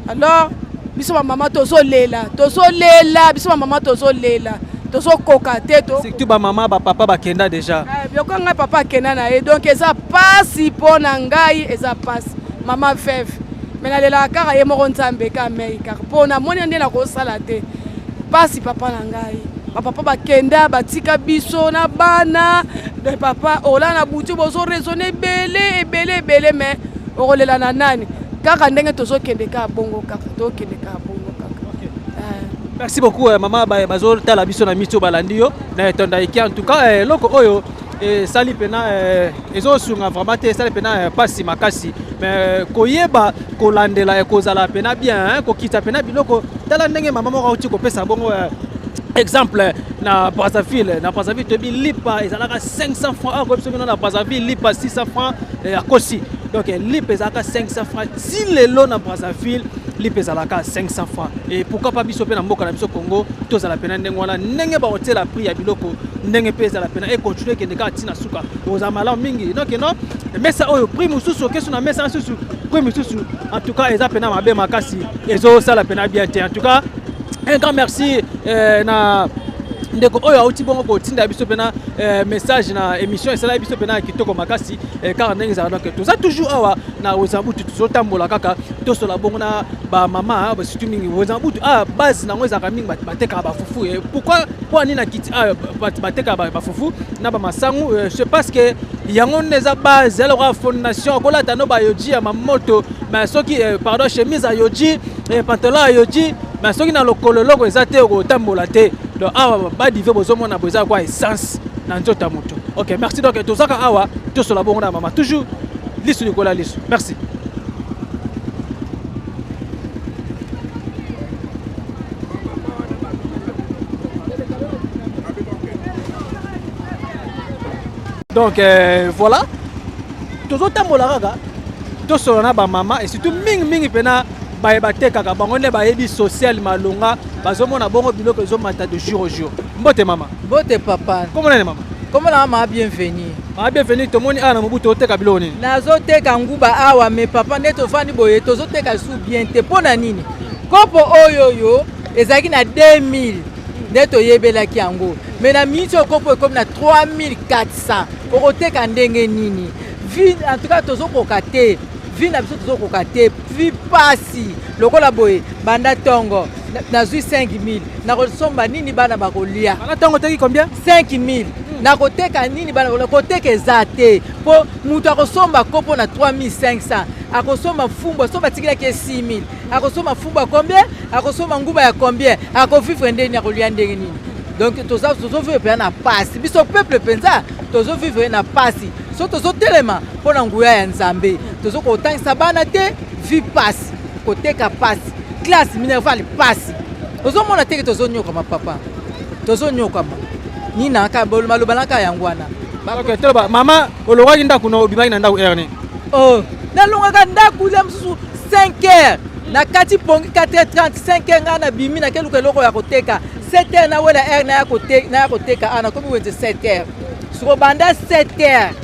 [SPEAKER 8] Alors biso bamama tozolela, tozolela, biso bamama tozolela, tozokoka te to.
[SPEAKER 3] Surtout bamama, bapapa bakenda déjà.
[SPEAKER 8] Biloko ngai papa akenda na ye, donc eza pasi mpo na ngai, eza pasi, mama veuve. Mais nalelaka kaka ye moko Nzambe ka mei kaka mpo namoni nde nakosala te. Pasi papa na ngai, bapapa bakenda, batika biso na bana de papa. Ola na butu bozoraisonner ebele ebele ebele, mais okolela na nani? Kaka ndenge tozokende kaka bongo, kaka tokende kaka bongo kaka.
[SPEAKER 3] Merci beaucoup mama. Bazotala biso na miti oyo balandi yo na etonda eke. En tout cas, eloko oyo esali mpena, ezosunga vraiment te, esali mpena mpasi makasi. Mais koyeba kolandela ekozala mpena bien, kokita mpena biloko. Tala ndenge mama moko auti kopesa bongo exemple na Brazzaville. Na Brazzaville toyebi lipa ezalaka 500 francs. Awa koyebi soki na Brazzaville lipa 600 francs, akosi. Donc lipa ezalaka 500 francs ti lelo na Brazzaville, lipa ezalaka 500 francs. Et pourquoi pas biso mpe na mboka na biso Congo tozala mpena ndenge wana, ndenge bakotiela prix ya biloko, ndenge mpe ezala mpena econtinuer ekende kaka ntina suka, kozala malamu mingi. Donc non, mesa oyo prix mosusu, okesu na mesa mosusu prix mosusu. En tout cas eza mpena mabe makasi, ezosala mpena bien te. En tout cas un grand merci na ndeko oyo auti bongo kotinda biso mpena message na émission. Esalaki biso mpena kitoko makasi, kaka ndenge ezala. Donc toza toujours awa na wenze Mabutu, tozotambola kaka, tosola bongo na bamama, surtout mingi wenze Mabutu. Ah, base nango ezalaka mingi batekaka bafufu. Pourquoi, mpo nini na kiti batekaka bafufu na bamasangu? C'est parce que yango nde eza base ya lokola fondation. Kolata no bayoji ya mamoto, mais soki, pardon, chemise ya yoji, pantalon ya yoji, mais soki na lokolo eloko eza te, okotambola te. Donc awa badive bozomona bo eza kwa essence na nzoto ya moto. Ok, merci. Donc tozaka awa, tosola bongo na mama, toujours lisu likolo ya lisu. Merci. Donc voilà, tozotambola kaka, tosola na bamama et surtout mingimingi mpena baye batekaka, bango nde bayebi social malonga, bazomona bongo biloko ezomata de jour au jour. Mbote mama.
[SPEAKER 7] Mbote papa.
[SPEAKER 3] Kombo nani mama?
[SPEAKER 7] Kombo na mama Bienvenu.
[SPEAKER 3] Mama Bienvenu, tomoni awa na Mobutu oteka biloko nini?
[SPEAKER 7] Nazoteka nguba awa. Mais papa, nde tovandi boye, tozoteka su bien te. Mpo na nini? Kopo oyo oyo ezalaki na 2000 nde toyebelaki yango, mais na miniti oyo kopo ekomi na 3400. Okoteka ndenge nini? Vie en tout cas tozokoka te, vie na biso tozokoka te, vie pasi lokola boye. Banda ntongo nazwi 5000, nakosomba nini? Bana bakolia?
[SPEAKER 3] Banda ntongo oteki combien?
[SPEAKER 7] 5000. Nakoteka nini? Bana koteka eza te, mpo moto akosomba kopo na 3500, akosomba fumbwa so batikilaki ye 6000, akosomba fumbwa combien? Akosomba nguba ya combien? Akovivre ndenge nini? Akolia ndenge nini? Donc tozovivre mpenza na pasi, biso peuple mpenza tozovivre na pasi. So tozotelema mpo na nguya ya Nzambe, tozokotangisa bana te, vie pasi, koteka pasi, classe minerval pasi. Ozomona teke tozonyokama papa, tozonyokama nini? Maloba naka yango wana.
[SPEAKER 3] Ok, toloba mama, olongwaki ndako no, obimaki na ndako heure nini?
[SPEAKER 7] Oh, nalongwaka ndako ya mosusu 5 heures, na kati pongi 4 heures 30, 5 heures ngai nabimi, nakeluka eloko ya koteka. 7 heures nawela heure naya koteka awa, nakomi wenze 7 heures. Siko banda 7 heures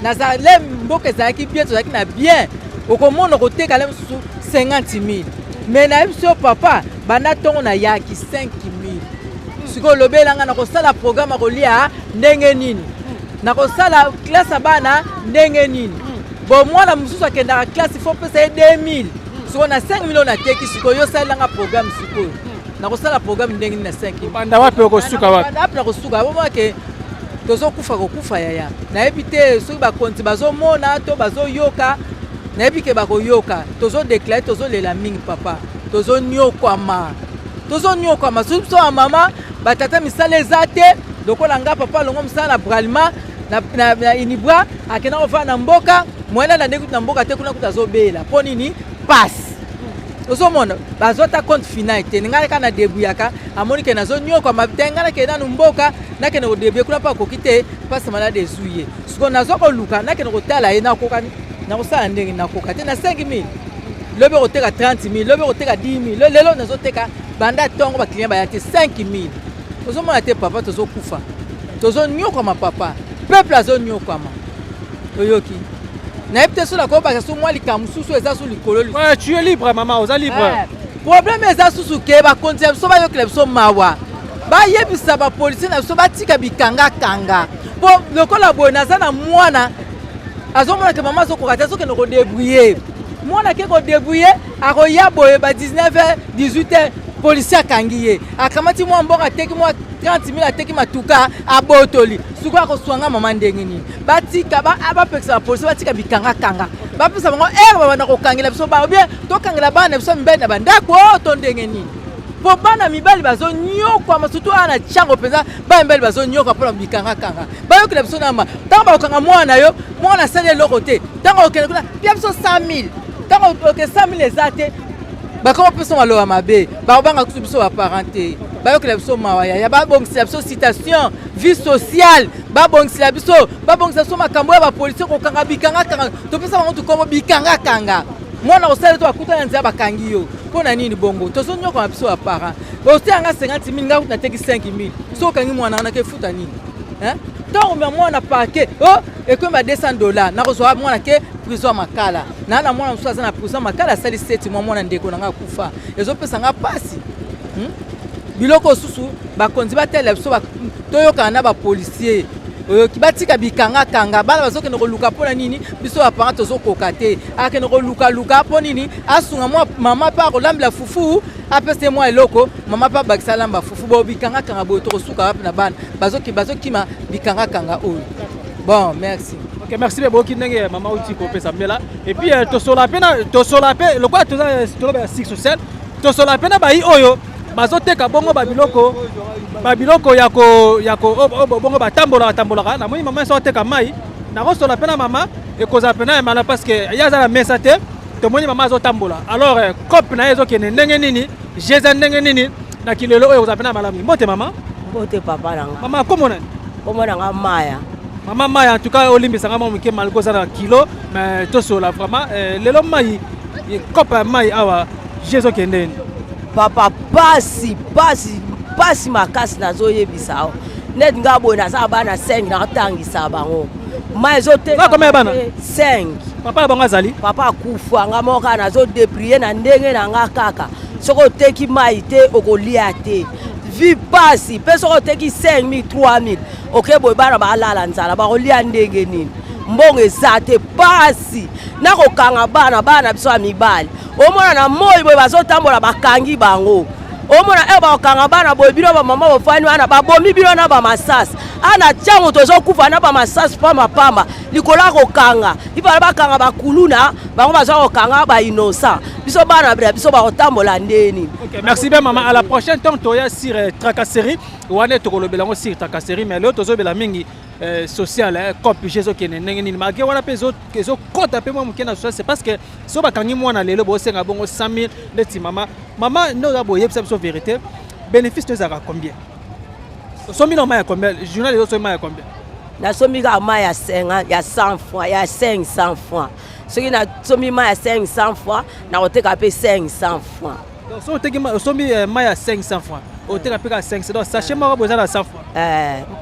[SPEAKER 7] nazale, mboka ezalaki bien, tozalaki na bien, okomona koteka le mosusu 50 000. Mais nayebi so papa, banda ntongo nayaki 5 000. Sikoyo lobela nga, nakosala programme ya kolia ndenge nini? Nakosala classe ya bana ndenge nini? Bon, mwana mosusu akendaka classe, faut pesa ye 2000. Sikoyo na 5000 oyo nateki, sikoyo yo osalelanga programme. Sikoyo nakosala programme ndenge nini na 5000?
[SPEAKER 3] Banda wapi, okosuka wapi?
[SPEAKER 7] Banda wapi, nakosuka? Bomona ke tozokufa kokufa, yaya. Nayebi te soki bakonzi bazomona to bazoyoka. Nayebi ke bakoyoka. Tozodéclarer, tozolela mingi, papa. Tozoniokwama, tozoniokwama, soki biso ya mama batata misala eza te. Lokola nga, papa alongo mosala na Bralima, na Unibra, akenda kofanda na mboka moyena na ndenge kutu na mboka te. Kuna kutu azobela mpo nini? Pasi. Ozomona bazwa compte final te. Ngai kaka na débrouillaka. Amoni ke nazoniokwama te, ngai nakende nanu mboka, nakende kodébrouiller kuna mpo akoki te. Mpasi, malade ezwi ye. Sikoyo nazwa koluka, nakende kotala ye. Nakoka, nakosala ndenge nakoka te na 5000. Lobi okoteka 30 000, lobi okoteka 10 000. Lelo nazoteka banda ntongo, baclient baya te. 5 000, ozomona te, papa? Tozokufa, tozonyokwama, papa. Peuple azonyokwama, oyoki? Nayebi te so nakobakisa so mwa likambo mosusu eza so likolo.
[SPEAKER 3] Ouais, tu es libre, mama, oza libre.
[SPEAKER 7] Problème eza susu ke bakonzi ya biso bayokela biso mawa, bayebisa bapolicier na biso batika bikangakanga. Mpo lokola boye, naza na mwana azomona ke mama azokoka te, azokende kodébrouiller. Mwana ake kodébrouiller, akoya boye ba 19 h, 18 h, policier akangi ye, akamati mwa mbongo, ateki mwa 30 000, ateki matuka, abotoli. Sikoyo akoswanga mama ndenge nini? Batika, bapekisa bapolicier batika bikangakanga, bapesa bango heure babanda kokangela biso bana, bien tokangela bana na biso mibali na bandako to ndenge nini? Mpo bana mibali bazonyokwama, surtout awa na ntiango mpenza, bana mibali bazonyokwa mpona bikangakanga. Bayokela biso nama. Ntango bakokanga mwana na yo, mwana asali eloko te, ntango okende kuna, pia biso 100 000. Ntango oke, 100 000 eza te, bakoma biso maloba mabe, bakobanga kutu biso baparent te. Bayokela biso mawa, yaya. Babongisela biso situation, vie sociale, babongisela biso, babongisela biso makambo ya bapolicier kokanga bikangakanga. Topesa bango tukombo bikangakanga. Mwana kosala to akuta na nzela, bakangi yo mpo na nini? Bongo tozonyokama biso baparent. Otianga 50 000, ngai kutu nateki 5 000. So okangi mwana wana, kefuta nini? Ntango mia mwana parquet o ekomi ba 200 $, nakozwa mwana ke prison ya Makala. Naa na mwana mosusu aza na prison ya Makala, asali 7 mois. Mwana ndeko na ngai akufa, ezopesa nga mpasi. Biloko susu, bakonzi batalela biso, toyokana na bapolicier, oyoki? Batika bikangakanga. Bana bazokende koluka mpo na nini? Biso baparent tozokoka te. Akende kolukaluka mpo nini? Asunga mwa mama mpe akolambela fufu, apesa ye mwa eloko, mama mpe abakisa, alamba fufu. Bo bikangakanga boye, tokosuka wapi na bana bazokima bikangakanga oyo? Bon, merci.
[SPEAKER 3] Ok, merci mpe. Boyoki ndenge mama uti kopesa mbela. Et puis tosola mpe na tosola mpe lokola toza toloba ya sik social, tosola mpe na bayi oyo bazoteka bongo babiloko ya ko bongo batambola batambolaka. Namoni mama so ateka mai. Nakosola mpe na mama, ekozala mpena ya mala, parce que ye aza na mesa te. Tomoni mama azotambola. Alors cope na ye ezokende ndenge nini? Jeza ndenge nini na kilelo oyo? Ekozala mpena malamu. Mbote, mama.
[SPEAKER 9] Mbote, papa na nga.
[SPEAKER 3] Mama, kombo nani?
[SPEAKER 9] Kombo na nga Maya.
[SPEAKER 3] Mama Maya, en tout cas olimbisanga mwa moke malgré oza na kilo, mais tosola vraiment. Lelo mai, kope ya mai awa, je ezokende nini?
[SPEAKER 9] Papa, pasi, pasi, pasi makasi. Nazoyebisa awa neti nga boye, naza bana 5, naotangisa bango mai.
[SPEAKER 3] Oza combien ya bana?
[SPEAKER 9] 5.
[SPEAKER 3] Papa na bango azali?
[SPEAKER 9] Papa akufa. Nga moko kaka nazodébrouiller na ndenge na nga kaka. Soki oteki mai te, okolia te. Vie pasi mpe. Soki oteki 5000, 3000, oke boye, bana balala nzala, bakolia ndenge nini? Mbongo eza te, pasi na kokanga bana. Bana biso ya mibali, omona na moi boye bazotambola, bakangi bango. Omona e bakokanga bana boye, bino bamama bofani wana, babomi bino na bamasasi. Ana ntiango tozokufa na bamasasi pambapamba likolo ya kokanga. Ipala bakanga bakuluna, bango baza kokanga bainnocent. Biso bana na biso bakotambola ndeni?
[SPEAKER 3] Ok, merci bien, maman. À la prochaine. Tant toya sur tracasserie wana, tokolobela yango sur tracasserie, mais lelo tozobela mingi social, cope je ezokende ndenge nini? Malgré wana mpe ezokɔta mpe mwa moke na social, c'est parce que so bakangi mwana lelo, bosenga bongo 100 000. Ndeti mama, mama nde oza boyebisa biso vérité, bénéfice to ezalaka combien? Osombi na mai ya combien journal? Ezosombi mai ya combien?
[SPEAKER 9] Nasombi kaka mai ya 50, ya 100 francs, ya 500 francs. Soki nasombi mai ya 500 francs, nakoteka mpe 500 francs.
[SPEAKER 3] Donc so oteki, osombi mai ya 500 francs, oteka mpe kaka 500. Donc sachet moko boye eza na 100 francs?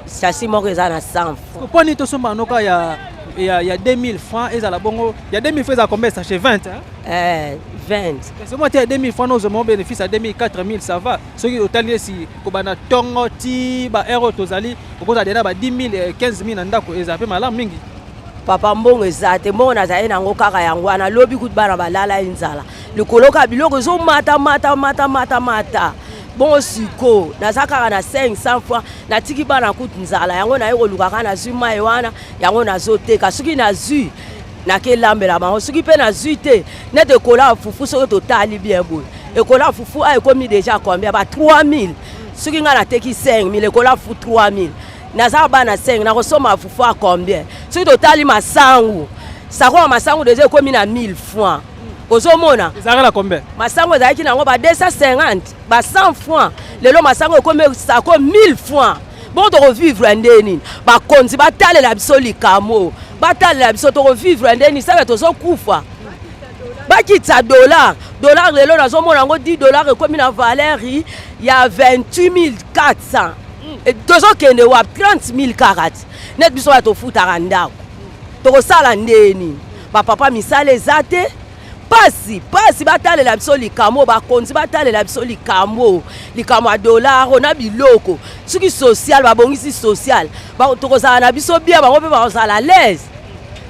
[SPEAKER 9] Sachet moko eza na 100 francs.
[SPEAKER 3] Mpo nini tosomba noka ya ya, ya 2000 francs ezala bongo ya 2000 francs ezala combien sachet? 20, hein?
[SPEAKER 9] Eh, 20.
[SPEAKER 3] Kasi moi te ya 2000 francs nozwa mo bénéfice ya 2000, 4000, ça va. Soki otali esi kobanda ntongo ti ba heure oyo tozali, okozala deja ba 10 000, 15 000 na ndako, ezala mpe malamu mingi.
[SPEAKER 9] Papa, mbongo eza te. Mbongo nazali nango kaka yango wana. Lobi kutu bana balala ye nzala likolo kaka biloko ezomata mata mata mata mata. Bongo siko naza kaka na 500 francs, natiki bana kutu nzala. Yango naye koluka kaka, nazwi mai wana, yango nazoteka. Soki nazwi, nakelambela bango. Soki mpe nazwi te, neti ekola ya fufu, soki totali bien boye, ekola ya fufu a ekomi déjà combien? Ba 3000. Soki ngai nateki 5000, ekola fufu 3000, naza bana 5, nakosomba fufu ya combien? Soki totali masangu, sako ya masangu déjà ekomi na 1000 francs, ozomona.
[SPEAKER 3] Ezalaka na combien?
[SPEAKER 9] Masango ezalaki nango ba 250, ba 100 francs. Lelo masango ekomi sako 1000 francs. Bongo tokovivre nde nini? Bakonzi batalela biso likambo, batalela biso, tokovivre nde nini? Saka tozokufa. Bakitisa dollar. Dollar lelo nazomona yango 10 dollar ekomi na valeur ya 28 400. Tozokende wapi? 30 000 kaka ti neti biso baya tofutaka ndako, tokosala nde nini? Bapapa, misala eza te, pasi pasi. Batalela biso likambo, bakonzi batalela biso likambo, likambo ya dollar na biloko. Soki social babongisi social, tokozala na biso bien, bango mpe bakozala l'aise.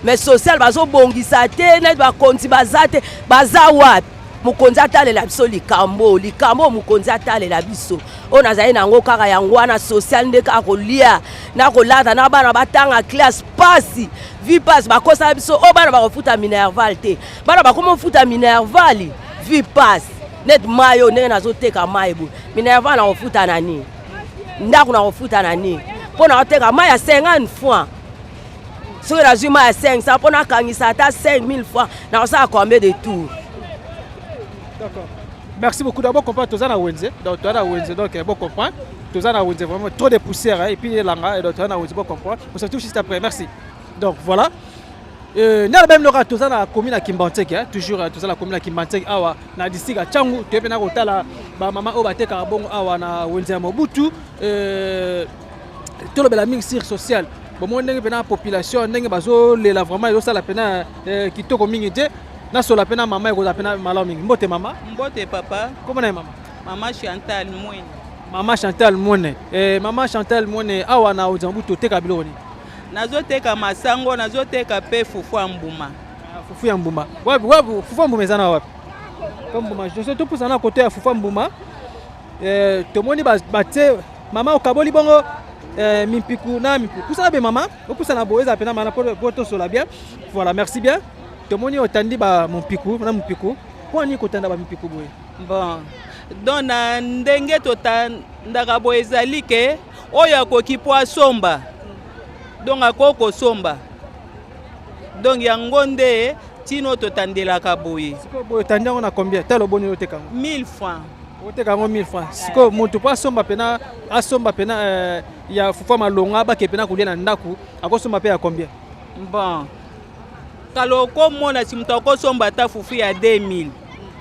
[SPEAKER 9] Mais social bazobongisa te, neti bakonzi baza te, baza wapi? Mokonzi atalela biso likambo, likambo mokonzi atalela biso. Oyo nazali nango kaka yango wana, social nde kaka kolia na kolata na bana batanga classe. Pasi, vie pasi. Bakosala biso oyo bana bakofuta minerval te, bana bakoma ofuta minerval. Vie pasi. Neti mai oyo, ndenge nazoteka mai boye, minerval nakofuta na nini? Ndako nakofuta na nini? Mpo nakoteka mai ya 50 francs, soki nazwi mai ya 500, mpo nakangisa ata 5000 francs, nakosala combien de tour?
[SPEAKER 3] D'accord. Merci beaucoup. D'abord, comprendre, toza na wenze. Donc, toza na wenze. Donc, bon, comprendre. Toza na wenze, vraiment, trop de poussière. Hein, et puis, elanga. Et donc, toza na wenze, bon, comprendre. On se retrouve juste après. Merci. Donc, voilà. Nala même loka toza na commune ya Kimbanseke, hein, toujours toza na commune ya Kimbanseke awa na district ya Tshangu. Toye na kotala ba mama oyo batekaka bongo awa na wenze ya Mobutu. Tolobela mingi sur social. Bomoni ndenge mpena population ndenge bazolela, vraiment ezosala mpena kitoko mingi te. Nasola mpe na mama, ekozala mpena malamu mingi. Mbote mama.
[SPEAKER 7] Mbote papa.
[SPEAKER 3] Kombo na ye mama?
[SPEAKER 7] Mama Chantal Mwene.
[SPEAKER 3] Mama Chantal Mwene. Mama Chantal Mwene, awa na wenze Mobutu oteka biloko nini?
[SPEAKER 7] Nazoteka masango, nazoteka mpe fufu ya mbuma.
[SPEAKER 3] Ah, fufu ya mbuma wapi? Wapi fufu ya mbuma? Eza na wapi fufu ya mbuma? Jose, topusa na kote ya fufu ya mbuma. Tomoni batie mama okaboli bongo mimpiku na mimpiku. Pusana be mama, opusana boye, eza mpena mana po tosola bien. Voilà, merci bien. Tomoni otandi ba mompiku na mompiku. Mpo nini kotanda ba mimpiku boye?
[SPEAKER 7] Bon, donc na ndenge totandaka boye, ezali ke oyo akoki mpo asomba, donc akoki kosomba. Donc yango nde ntina oyo totandelaka boye.
[SPEAKER 3] Sikoyo boye otandi yango na combien? Talo boni oteka yango?
[SPEAKER 7] 1000 francs.
[SPEAKER 3] Oteka yango 1000 francs. Sikoyo moto mpo asomba mpena, asomba mpena ya fufu ya malonga, bake mpena kolia na ndako, akosomba mpe ya combien?
[SPEAKER 7] Bon, kala okomona si moto akosomba ata fufu ya 2000,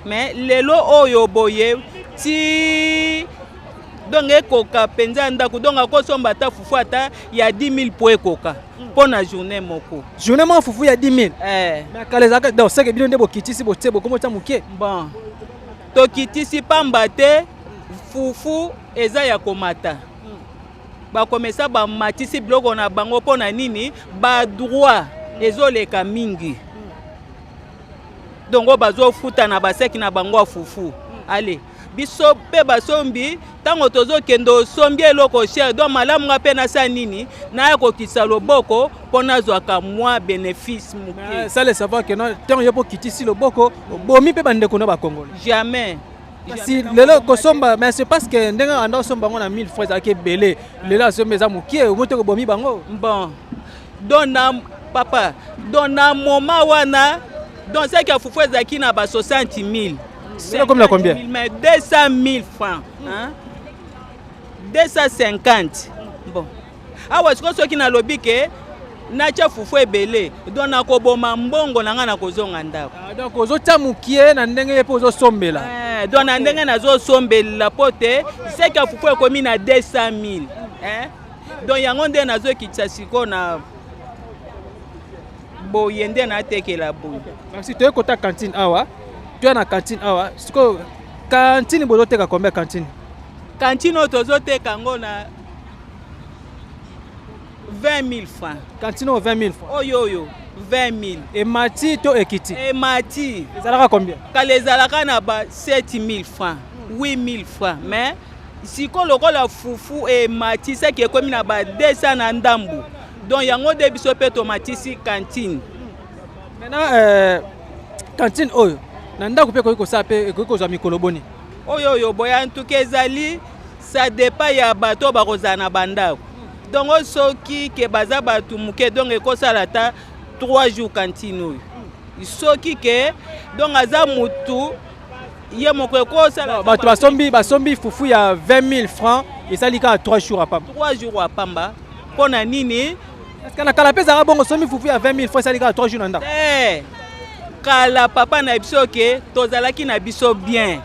[SPEAKER 7] mais lelo oyo boye ti donc ekoka mpenza ya ndako, donc akosomba ata fufu ata ya 10 000 mpo ekoka mpo na journée moko.
[SPEAKER 3] Journée moko, fufu ya 10 000?
[SPEAKER 7] Eh.
[SPEAKER 3] Mais kala ezalaka donc seke bino nde bokitisi, botie, bokomi otya moke.
[SPEAKER 7] Bon, tokitisi pamba te fufu eza ya komata. Bakomesa bamatisi biloko na bango mpo na nini? Badroit ezoleka mingi, donc oyo bazofuta na baseki na bango ya fufu. Ale biso mpe basombi, ntango tozokende osombi eloko cher, donc malamu nga mpe nasala nini? Naya kokitisa loboko mpo nazwaka mwa bénéfice moke.
[SPEAKER 3] Sans le savoir que non, ntango yo mpo okitisi loboko, obomi mpe bandeko na bakongole.
[SPEAKER 7] Jamais.
[SPEAKER 3] Kasi lelo kosomba, mais c'est parce que ndenge anda osomba yango na 1000 francs ezalaki ebele, lelo asombi eza mokie, omo te kobomi bango.
[SPEAKER 7] Bon, donc na papa, donc na moment wana, donc saki ya fufu ezalaki na ba 60 000.
[SPEAKER 3] C'est comme na combien?
[SPEAKER 7] Mais 200 000 francs, hein? 250. Bon, awa sikoyo soki nalobi ke natya fufu ebele, donc nakoboma mbongo na ngai na kozonga ndako.
[SPEAKER 3] Ah, donc ozotia mokie na ndenge ye mpe ozosombela.
[SPEAKER 7] Eh, donc na ndenge nazosombela, po te seki ya fufu ekomi na 200 000, eh? Donc yango nde nazokitisa sikoyo na Boye nde natekela boye.
[SPEAKER 3] Merci. Toye kota cantine awa, toya na cantine awa sikoyo. Cantine bozoteka combien cantine?
[SPEAKER 7] Cantine oyo tozoteka yango na 20 000 francs.
[SPEAKER 3] Cantine oyo 20 000 francs?
[SPEAKER 7] Oyo 20 000.
[SPEAKER 3] Emati to ekiti?
[SPEAKER 7] Emati.
[SPEAKER 3] Ezalaka combien?
[SPEAKER 7] Kala ezalaka na ba 7 000 francs, 8 000 francs, mais sikoyo lokola fufu emati, saki ekomi na ba 200 na ndambu, donc yango nde biso mpe tomatisi cantine.
[SPEAKER 3] Maintenant, cantine oyo na ndako mpe ekoki kosala mpe ekoki kozwa mikolo boni?
[SPEAKER 7] Oyo boye antuka ezali, ça dépend ya bato oyo bakozala na bandako. Donc oyo soki ke baza bato moke, donc ekosala ata 3 jours cantine oyo. Soki ke donc aza mutu ye moko, ekosala.
[SPEAKER 3] Bato basombi fufu ya 20 000 francs, esali kaka 3 jours apamba?
[SPEAKER 7] 3 jours apamba. Mpo na nini?
[SPEAKER 3] Parce que na kala mpe ezalaka bongo, osombi fufu ya 20 000 francs, esali kaka 3 jours na ndako?
[SPEAKER 7] Te, kala papa na biso ke tozalaki na biso bien.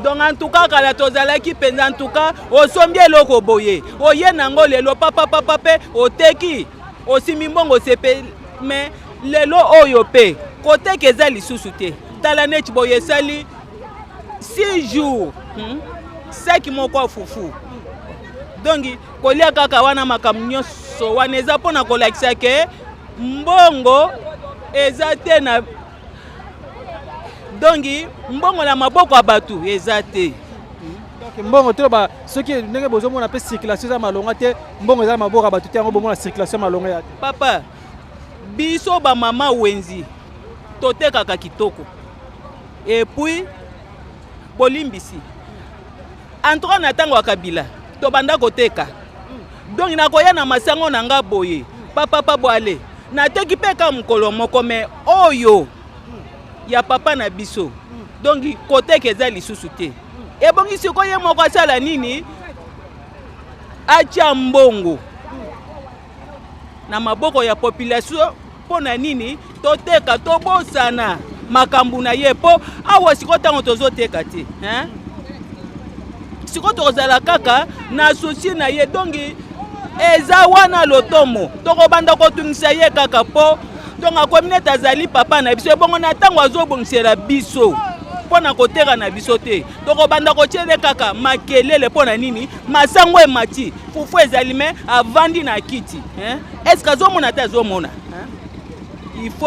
[SPEAKER 7] Donc en tout cas kala tozalaki mpenza, en tout cas osombi eloko boye, oye nango lelo papapapa mpe oteki, osimi mbongo, osepeli. Mais lelo oyo mpe koteka eza lisusu te. Tala neti boye esali 6 jours, Saki moko ya fufu, donc kolia kaka wana. Makambo nyonso wana eza mpona kolakisa ke mbongo eza te na, donc mbongo na maboko ya bato eza te.
[SPEAKER 3] Donc mbongo toloba soki ndenge bozomona mpe circulation eza malonga te, mbongo eza na maboko ya bato te, yango bomona circulation malonga ya te.
[SPEAKER 7] Papa, biso bamama wenzi totekaka kitoko. Et puis bolimbisi, en tout cas na ntango ya Kabila tobanda koteka, donc nakoya na masango na nga boye papapa boale, nateki mpe ka mokolo moko. Mais oyo ya papa na biso, donc koteka eza lisusu te. Ebongi sikoyo ye moko asala nini? Atia mbongo na maboko ya population. Mpo na nini toteka, tobosana makambo na ye? Mpo awa sikoyo ntango tozoteka te, hein? Sikoyo tokozala kaka na souci na ye, donc eza wana lotomo tokobanda kotungisa ye kaka, mpo donc akomi neti azali papa na biso. Ebongo na ntango azobongisela biso mpo na koteka na biso te, tokobanda kotiele kaka makelele. Mpo na nini? Masango emati, fufu ezali, mais avandi na kiti, hein? Est ce que azomona te? Azomona, hein? Il faut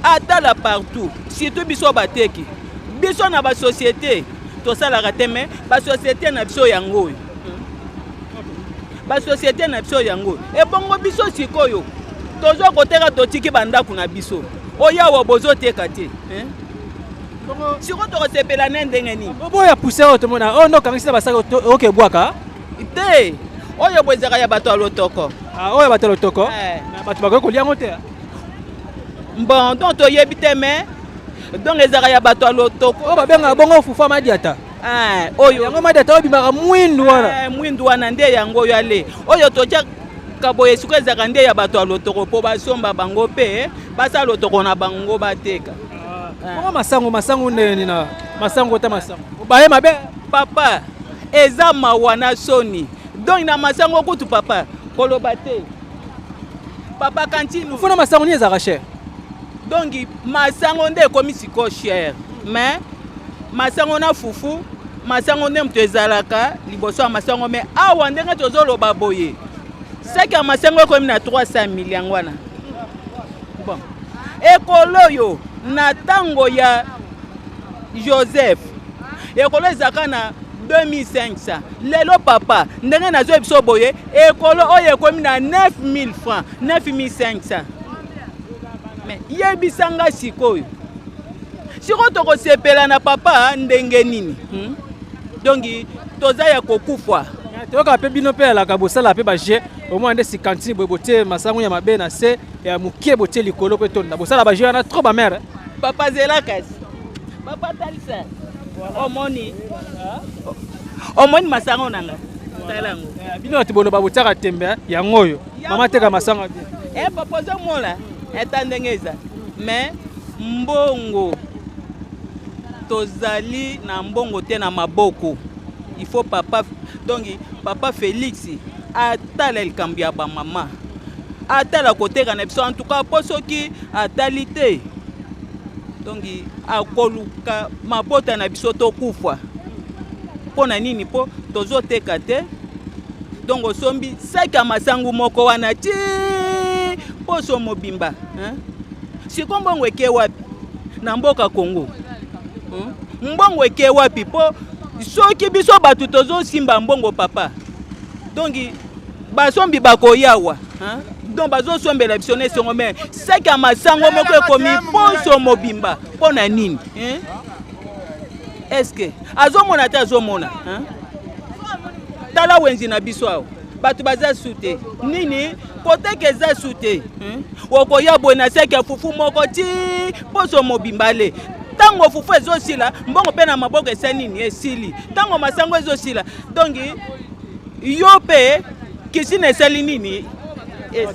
[SPEAKER 7] atala partout, surtout biso bateki. Biso na basociété tosalaka te, mais basociété na biso yango oyo, basociété na biso yango oyo. Ebongo biso sikoyo tozwa koteka, totiki bandako na biso oyo awa bozoteka te, hein? Sikoyo tokosepela ne ndenge nini?
[SPEAKER 3] Oboya poussière oyo tomona oyo nde okangisi na basaki, oke ebwaka?
[SPEAKER 7] Te, oyo bo ezalaka ya bato ya lotoko.
[SPEAKER 3] Oyo bato ya lotoko, bato bakoki kolia yango te?
[SPEAKER 7] Bon, donc toyebi te, mais donc ezalaka ya bato ya lotoko.
[SPEAKER 3] Oyo babengaka bongo fufu ya madiata?
[SPEAKER 7] Oyo.
[SPEAKER 3] Yango madiata oyo bimaka mwindu wana?
[SPEAKER 7] Mwindu wana nde yango oyo. Ale oyo totiaka boye sikoyo ezalaka nde ya bato ya lotoko, mpo basomba bango mpe basala lotoko na bango, bateka.
[SPEAKER 3] Bongo masango, masango ndenge nini? Na masango ta masango baye mabe?
[SPEAKER 7] Papa, eza mawa na soni. Donc na masango kutu papa koloba te, papa kantine.
[SPEAKER 3] Funa masango nini ezalaka cher?
[SPEAKER 7] Donc masango nde ekomi sikoyo cher, mais masango na fufu, masango nde moto ezalaka liboso ya masango. Mais awa ndenge tozoloba boye, saki ya masango ekomi na 300 mille. Yango wana, bon, ekolo oyo na ntango ya Joseph, ekolo ezalaka na 2500. Lelo papa, ndenge nazoyebi biso boye, ekolo oyo ekomi na 9000 francs, 9500. Mais yebisanga sikoyo, sikoyo tokosepela na papa ndenge nini, Donc toza ya kokufa.
[SPEAKER 3] Toyoka mpe bino mpe alaka bosala mpe baje, omona nde sikantine boye, botie masango ya mabe na se, ya mokie botie likolo mpe tonda, bosala baje wana trop bamere.
[SPEAKER 7] Papa, zela kasi. Papa, talisa. Omoni, omoni masango na nga, tala yango.
[SPEAKER 3] Bino bato boloba botiaka tembe, yango oyo mama teka masango te.
[SPEAKER 7] Papa, ozomona eta ndenge eza, mais mbongo, tozali na mbongo te na maboko. Il faut papa, donc papa Félix atala likambo ya bamama. Atala koteka na biso en tout cas, mpo soki atali te, donc akoluka mabota na biso tokufa. Mpo na nini? Mpo tozoteka te. Donc osombi saki ya masangu moko wana ti poso mobimba, hein? Siko mbongo eke wapi na mboka Congo? Mbongo eke wapi? Mpo soki biso bato tozosimba mbongo, papa, donc basombi bakoyawa, hein? Donc bazosombela biso na esongo, mais saki ya masango moko ekomi poso mobimba. Mpo na nini, hein? Est-ce azomona te? Azomona, hein? Tala wenzi na biso awa, bato baza su te. Nini koteka eza su te. Okoya boye na saki ya fufu moko ti poso mobimba. Le ntango fufu ezosila, mbongo mpe na maboko esa nini? Esili. Ntango masango ezosila, donc yo mpe kisina esali nini?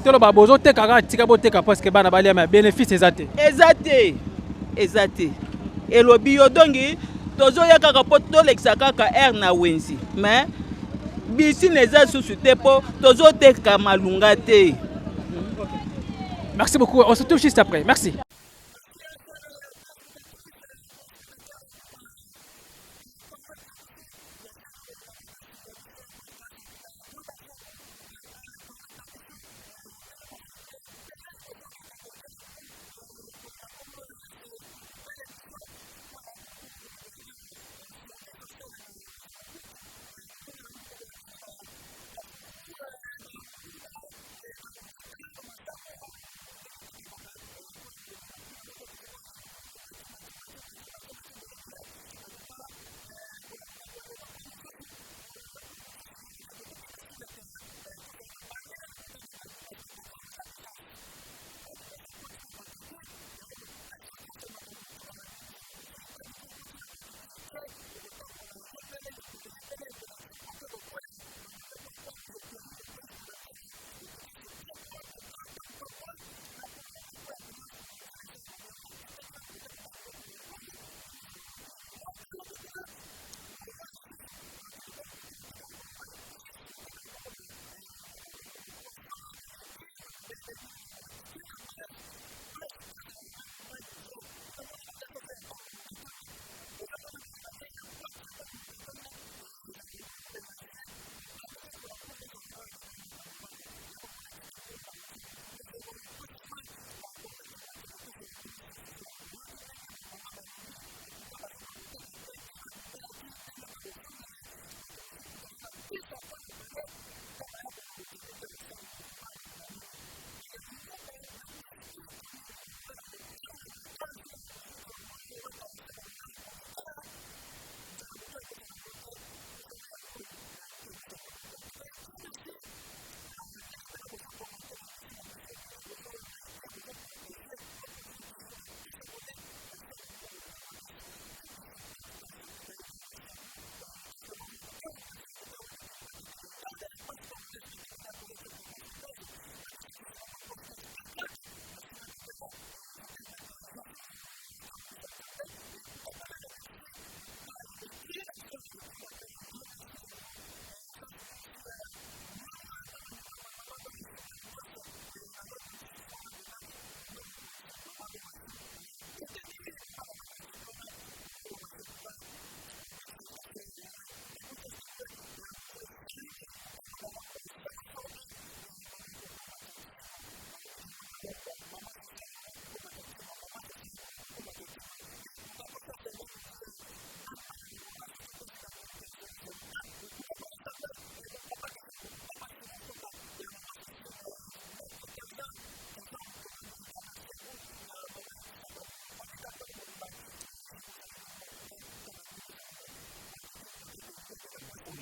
[SPEAKER 3] Toloba bozoteka kaka, tika boteka parce que bana balia, mais bénéfice eza te.
[SPEAKER 7] Eza te, eza te. Elobi yo, donc tozoya kaka mpo tolekisa kaka aire na wenzi, mais bisina eza susu te mpo tozoteka malunga te.
[SPEAKER 3] Merci beaucoup, on se retrouve juste après. Merci.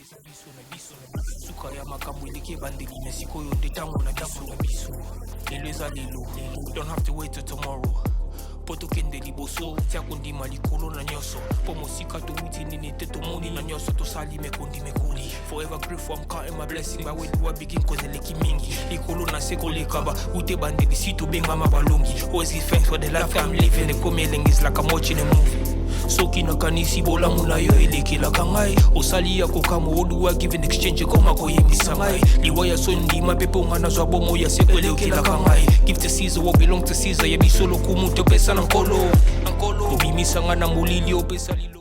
[SPEAKER 10] Eza biso na biso. Suka ya makambo eleki ebandeli na sikoyo nde ntango na biso na biso. Lelo eza lelo, don't have to wait till tomorrow mpo tokende liboso. Tia kondima likolo na nyonso, mpo mosika towuti nini te tomoni na nyonso tosali mekondi mekoli. Forever grateful, I'm counting my blessing. But where do I begin? Cause eleki mingi likolo na se koleka ba ute bandeli si tobengama balongi. Always give thanks for the life I'm living. Ekomi elengi, is like I'm watching a movie. Soki nakanisi bolamu na yo elekelaka ngai. Osali ya kokamwa, oduwa give and exchange ekoma koyembisa ngai. Liwa ya soni ndima mpe mpo nga nazwa bomoi ya seko elekelaka ngai. Give to Caesar what belong to Caesar. Ya biso lokumu topesa na Nkolo. Obimisa nga na molili, opesa lilo.